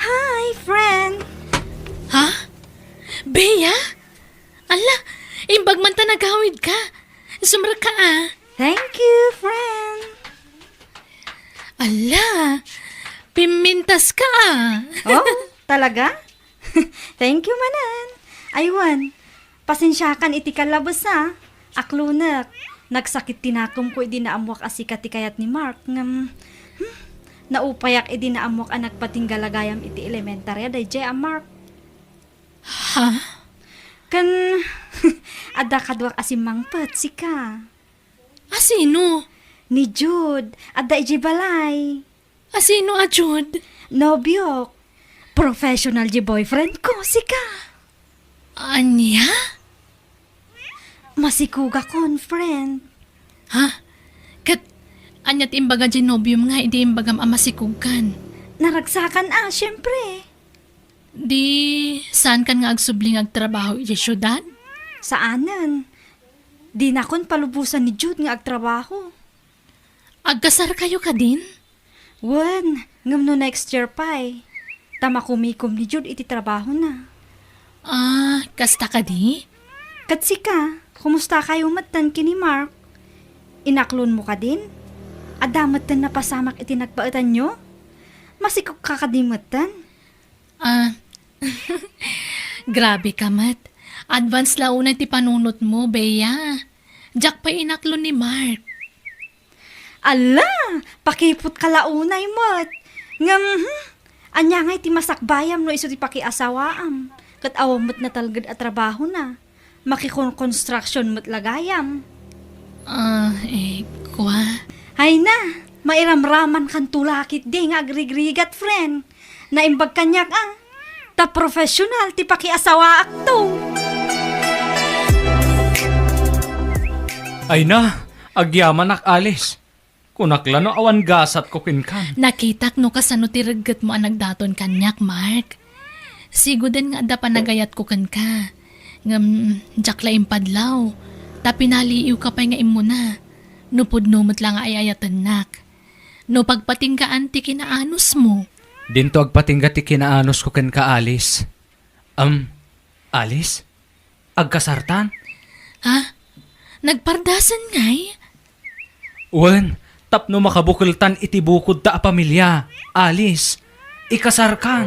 Hi, friend! Ha? Bea? Ala, imbag man ta nagawidka. Sumrekka, ah. Thank you, friend. Ala, pimintaska, ah. Oh, talaga? Thank you manen. Ay wen, pasensiakan iti kallabes, ah. Aklonek, nagsakit ti nakomko idi naammoak a sika ti kayat ni Mark. Ngem, hmm, naupayak idi naammoak a nagpatinggal a gayam iti elementarya daydiay a Mark. Ha? Ken, adda kaduak a simmangpet, sika. A sino? Ni Jude, adda idiay balay. A sino a Jude? Nobiok. Professional diay boyfriend ko, sika. Ania? Masikugakon, friend. Ha? Ket ania ti imbaga Genobium nga idi imbagam a masikugkan? Naragsakan a, siempre. Di saankan nga agsubli nga agtrabaho iti siudad? Saanen. Dinakon palubosan ni Jude nga agtrabaho. Agkasarkayo kadin? Wen, ngem no next year pay, ta makumikom ni Jude iti trabahona. Ah, kasta kadi? Ket sika, kumustakayo metten ken ni Mark? Inaklonmo kadin? Adda metten napasamak iti nagbaetanyo? Masikugka kadi metten? Ah, grabe ka met. Advance la unay ti panunotmo, Bea. Diak pay inaklon ni Mark. Ala, pakiputka la unay met. Ngem, hmm, ania ngay ti masakbayam no isu ti pakiasawaam? Ket awan met natalged a trabahona. Makikon-construction met la gayam. Ah, eh, kua? Ay na, mairamramankanto la ketdi nga agrigrigat, friend. Naimbag kaniak a, ta professional ti pakiasawaakto. Ay na, agyamanak, Alice. Kunak la no awan gasatko kenka. Nakitak no kasano ti reggetmo a nagdaton kaniak, Mark. Siguden nga adda panagayatko kenka. Ngem, diak la impadlaw. Ta pinaliiwka pay nga immuna. No pudno met la nga ay-ayatennak. No pagpatinggaan ti kinaanusmo. Dinto agpatingga ti kinaanosko kenka, Alice. Am, Alice? Agkasartan? Ha? Nagpardasen ngay? Wen, tapno makabukeltan iti bukodta a pamilia, Alice, ikasarkan.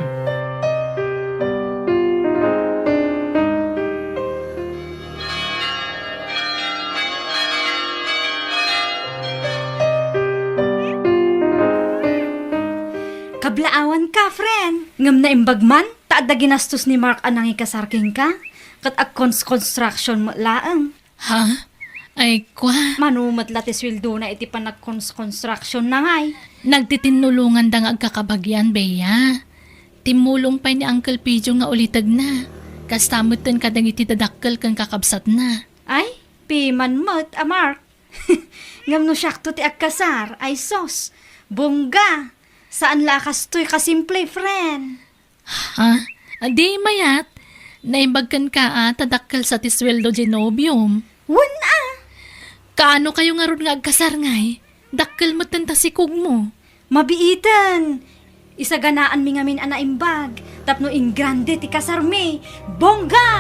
Kablaawanka, friend. Ngem naimbag man, ta adda ginastos ni Mark a nangikasar kenka, ket agkons-construction met laeng. Ha? Ay, kua? Mano met la ti sueldona iti panagkons-constructionna ngay? Nagtitinnulonganda nga agkakabagian, Bea. Timmulong pay ni Uncle Pijo nga ulitegna. Kasta metten kadagiti dadakkel ken kakabsatna. Ay, piman met a Mark. Ngem no siakto ti agkasar, ay sus, bongga. Saan la a kastoy kasimple, friend. Ha? Adi mayat, naimbag kenka a ta dakkel sa ti sueldo Genobium. Wen a! Kaano kayo ngarud nga agkasar ngay? Dakkel metten ta sikugmo. Mabiiten! Isaganaanmi ngamin a naimbag tapno ingrande ti kasarmi. Bongga!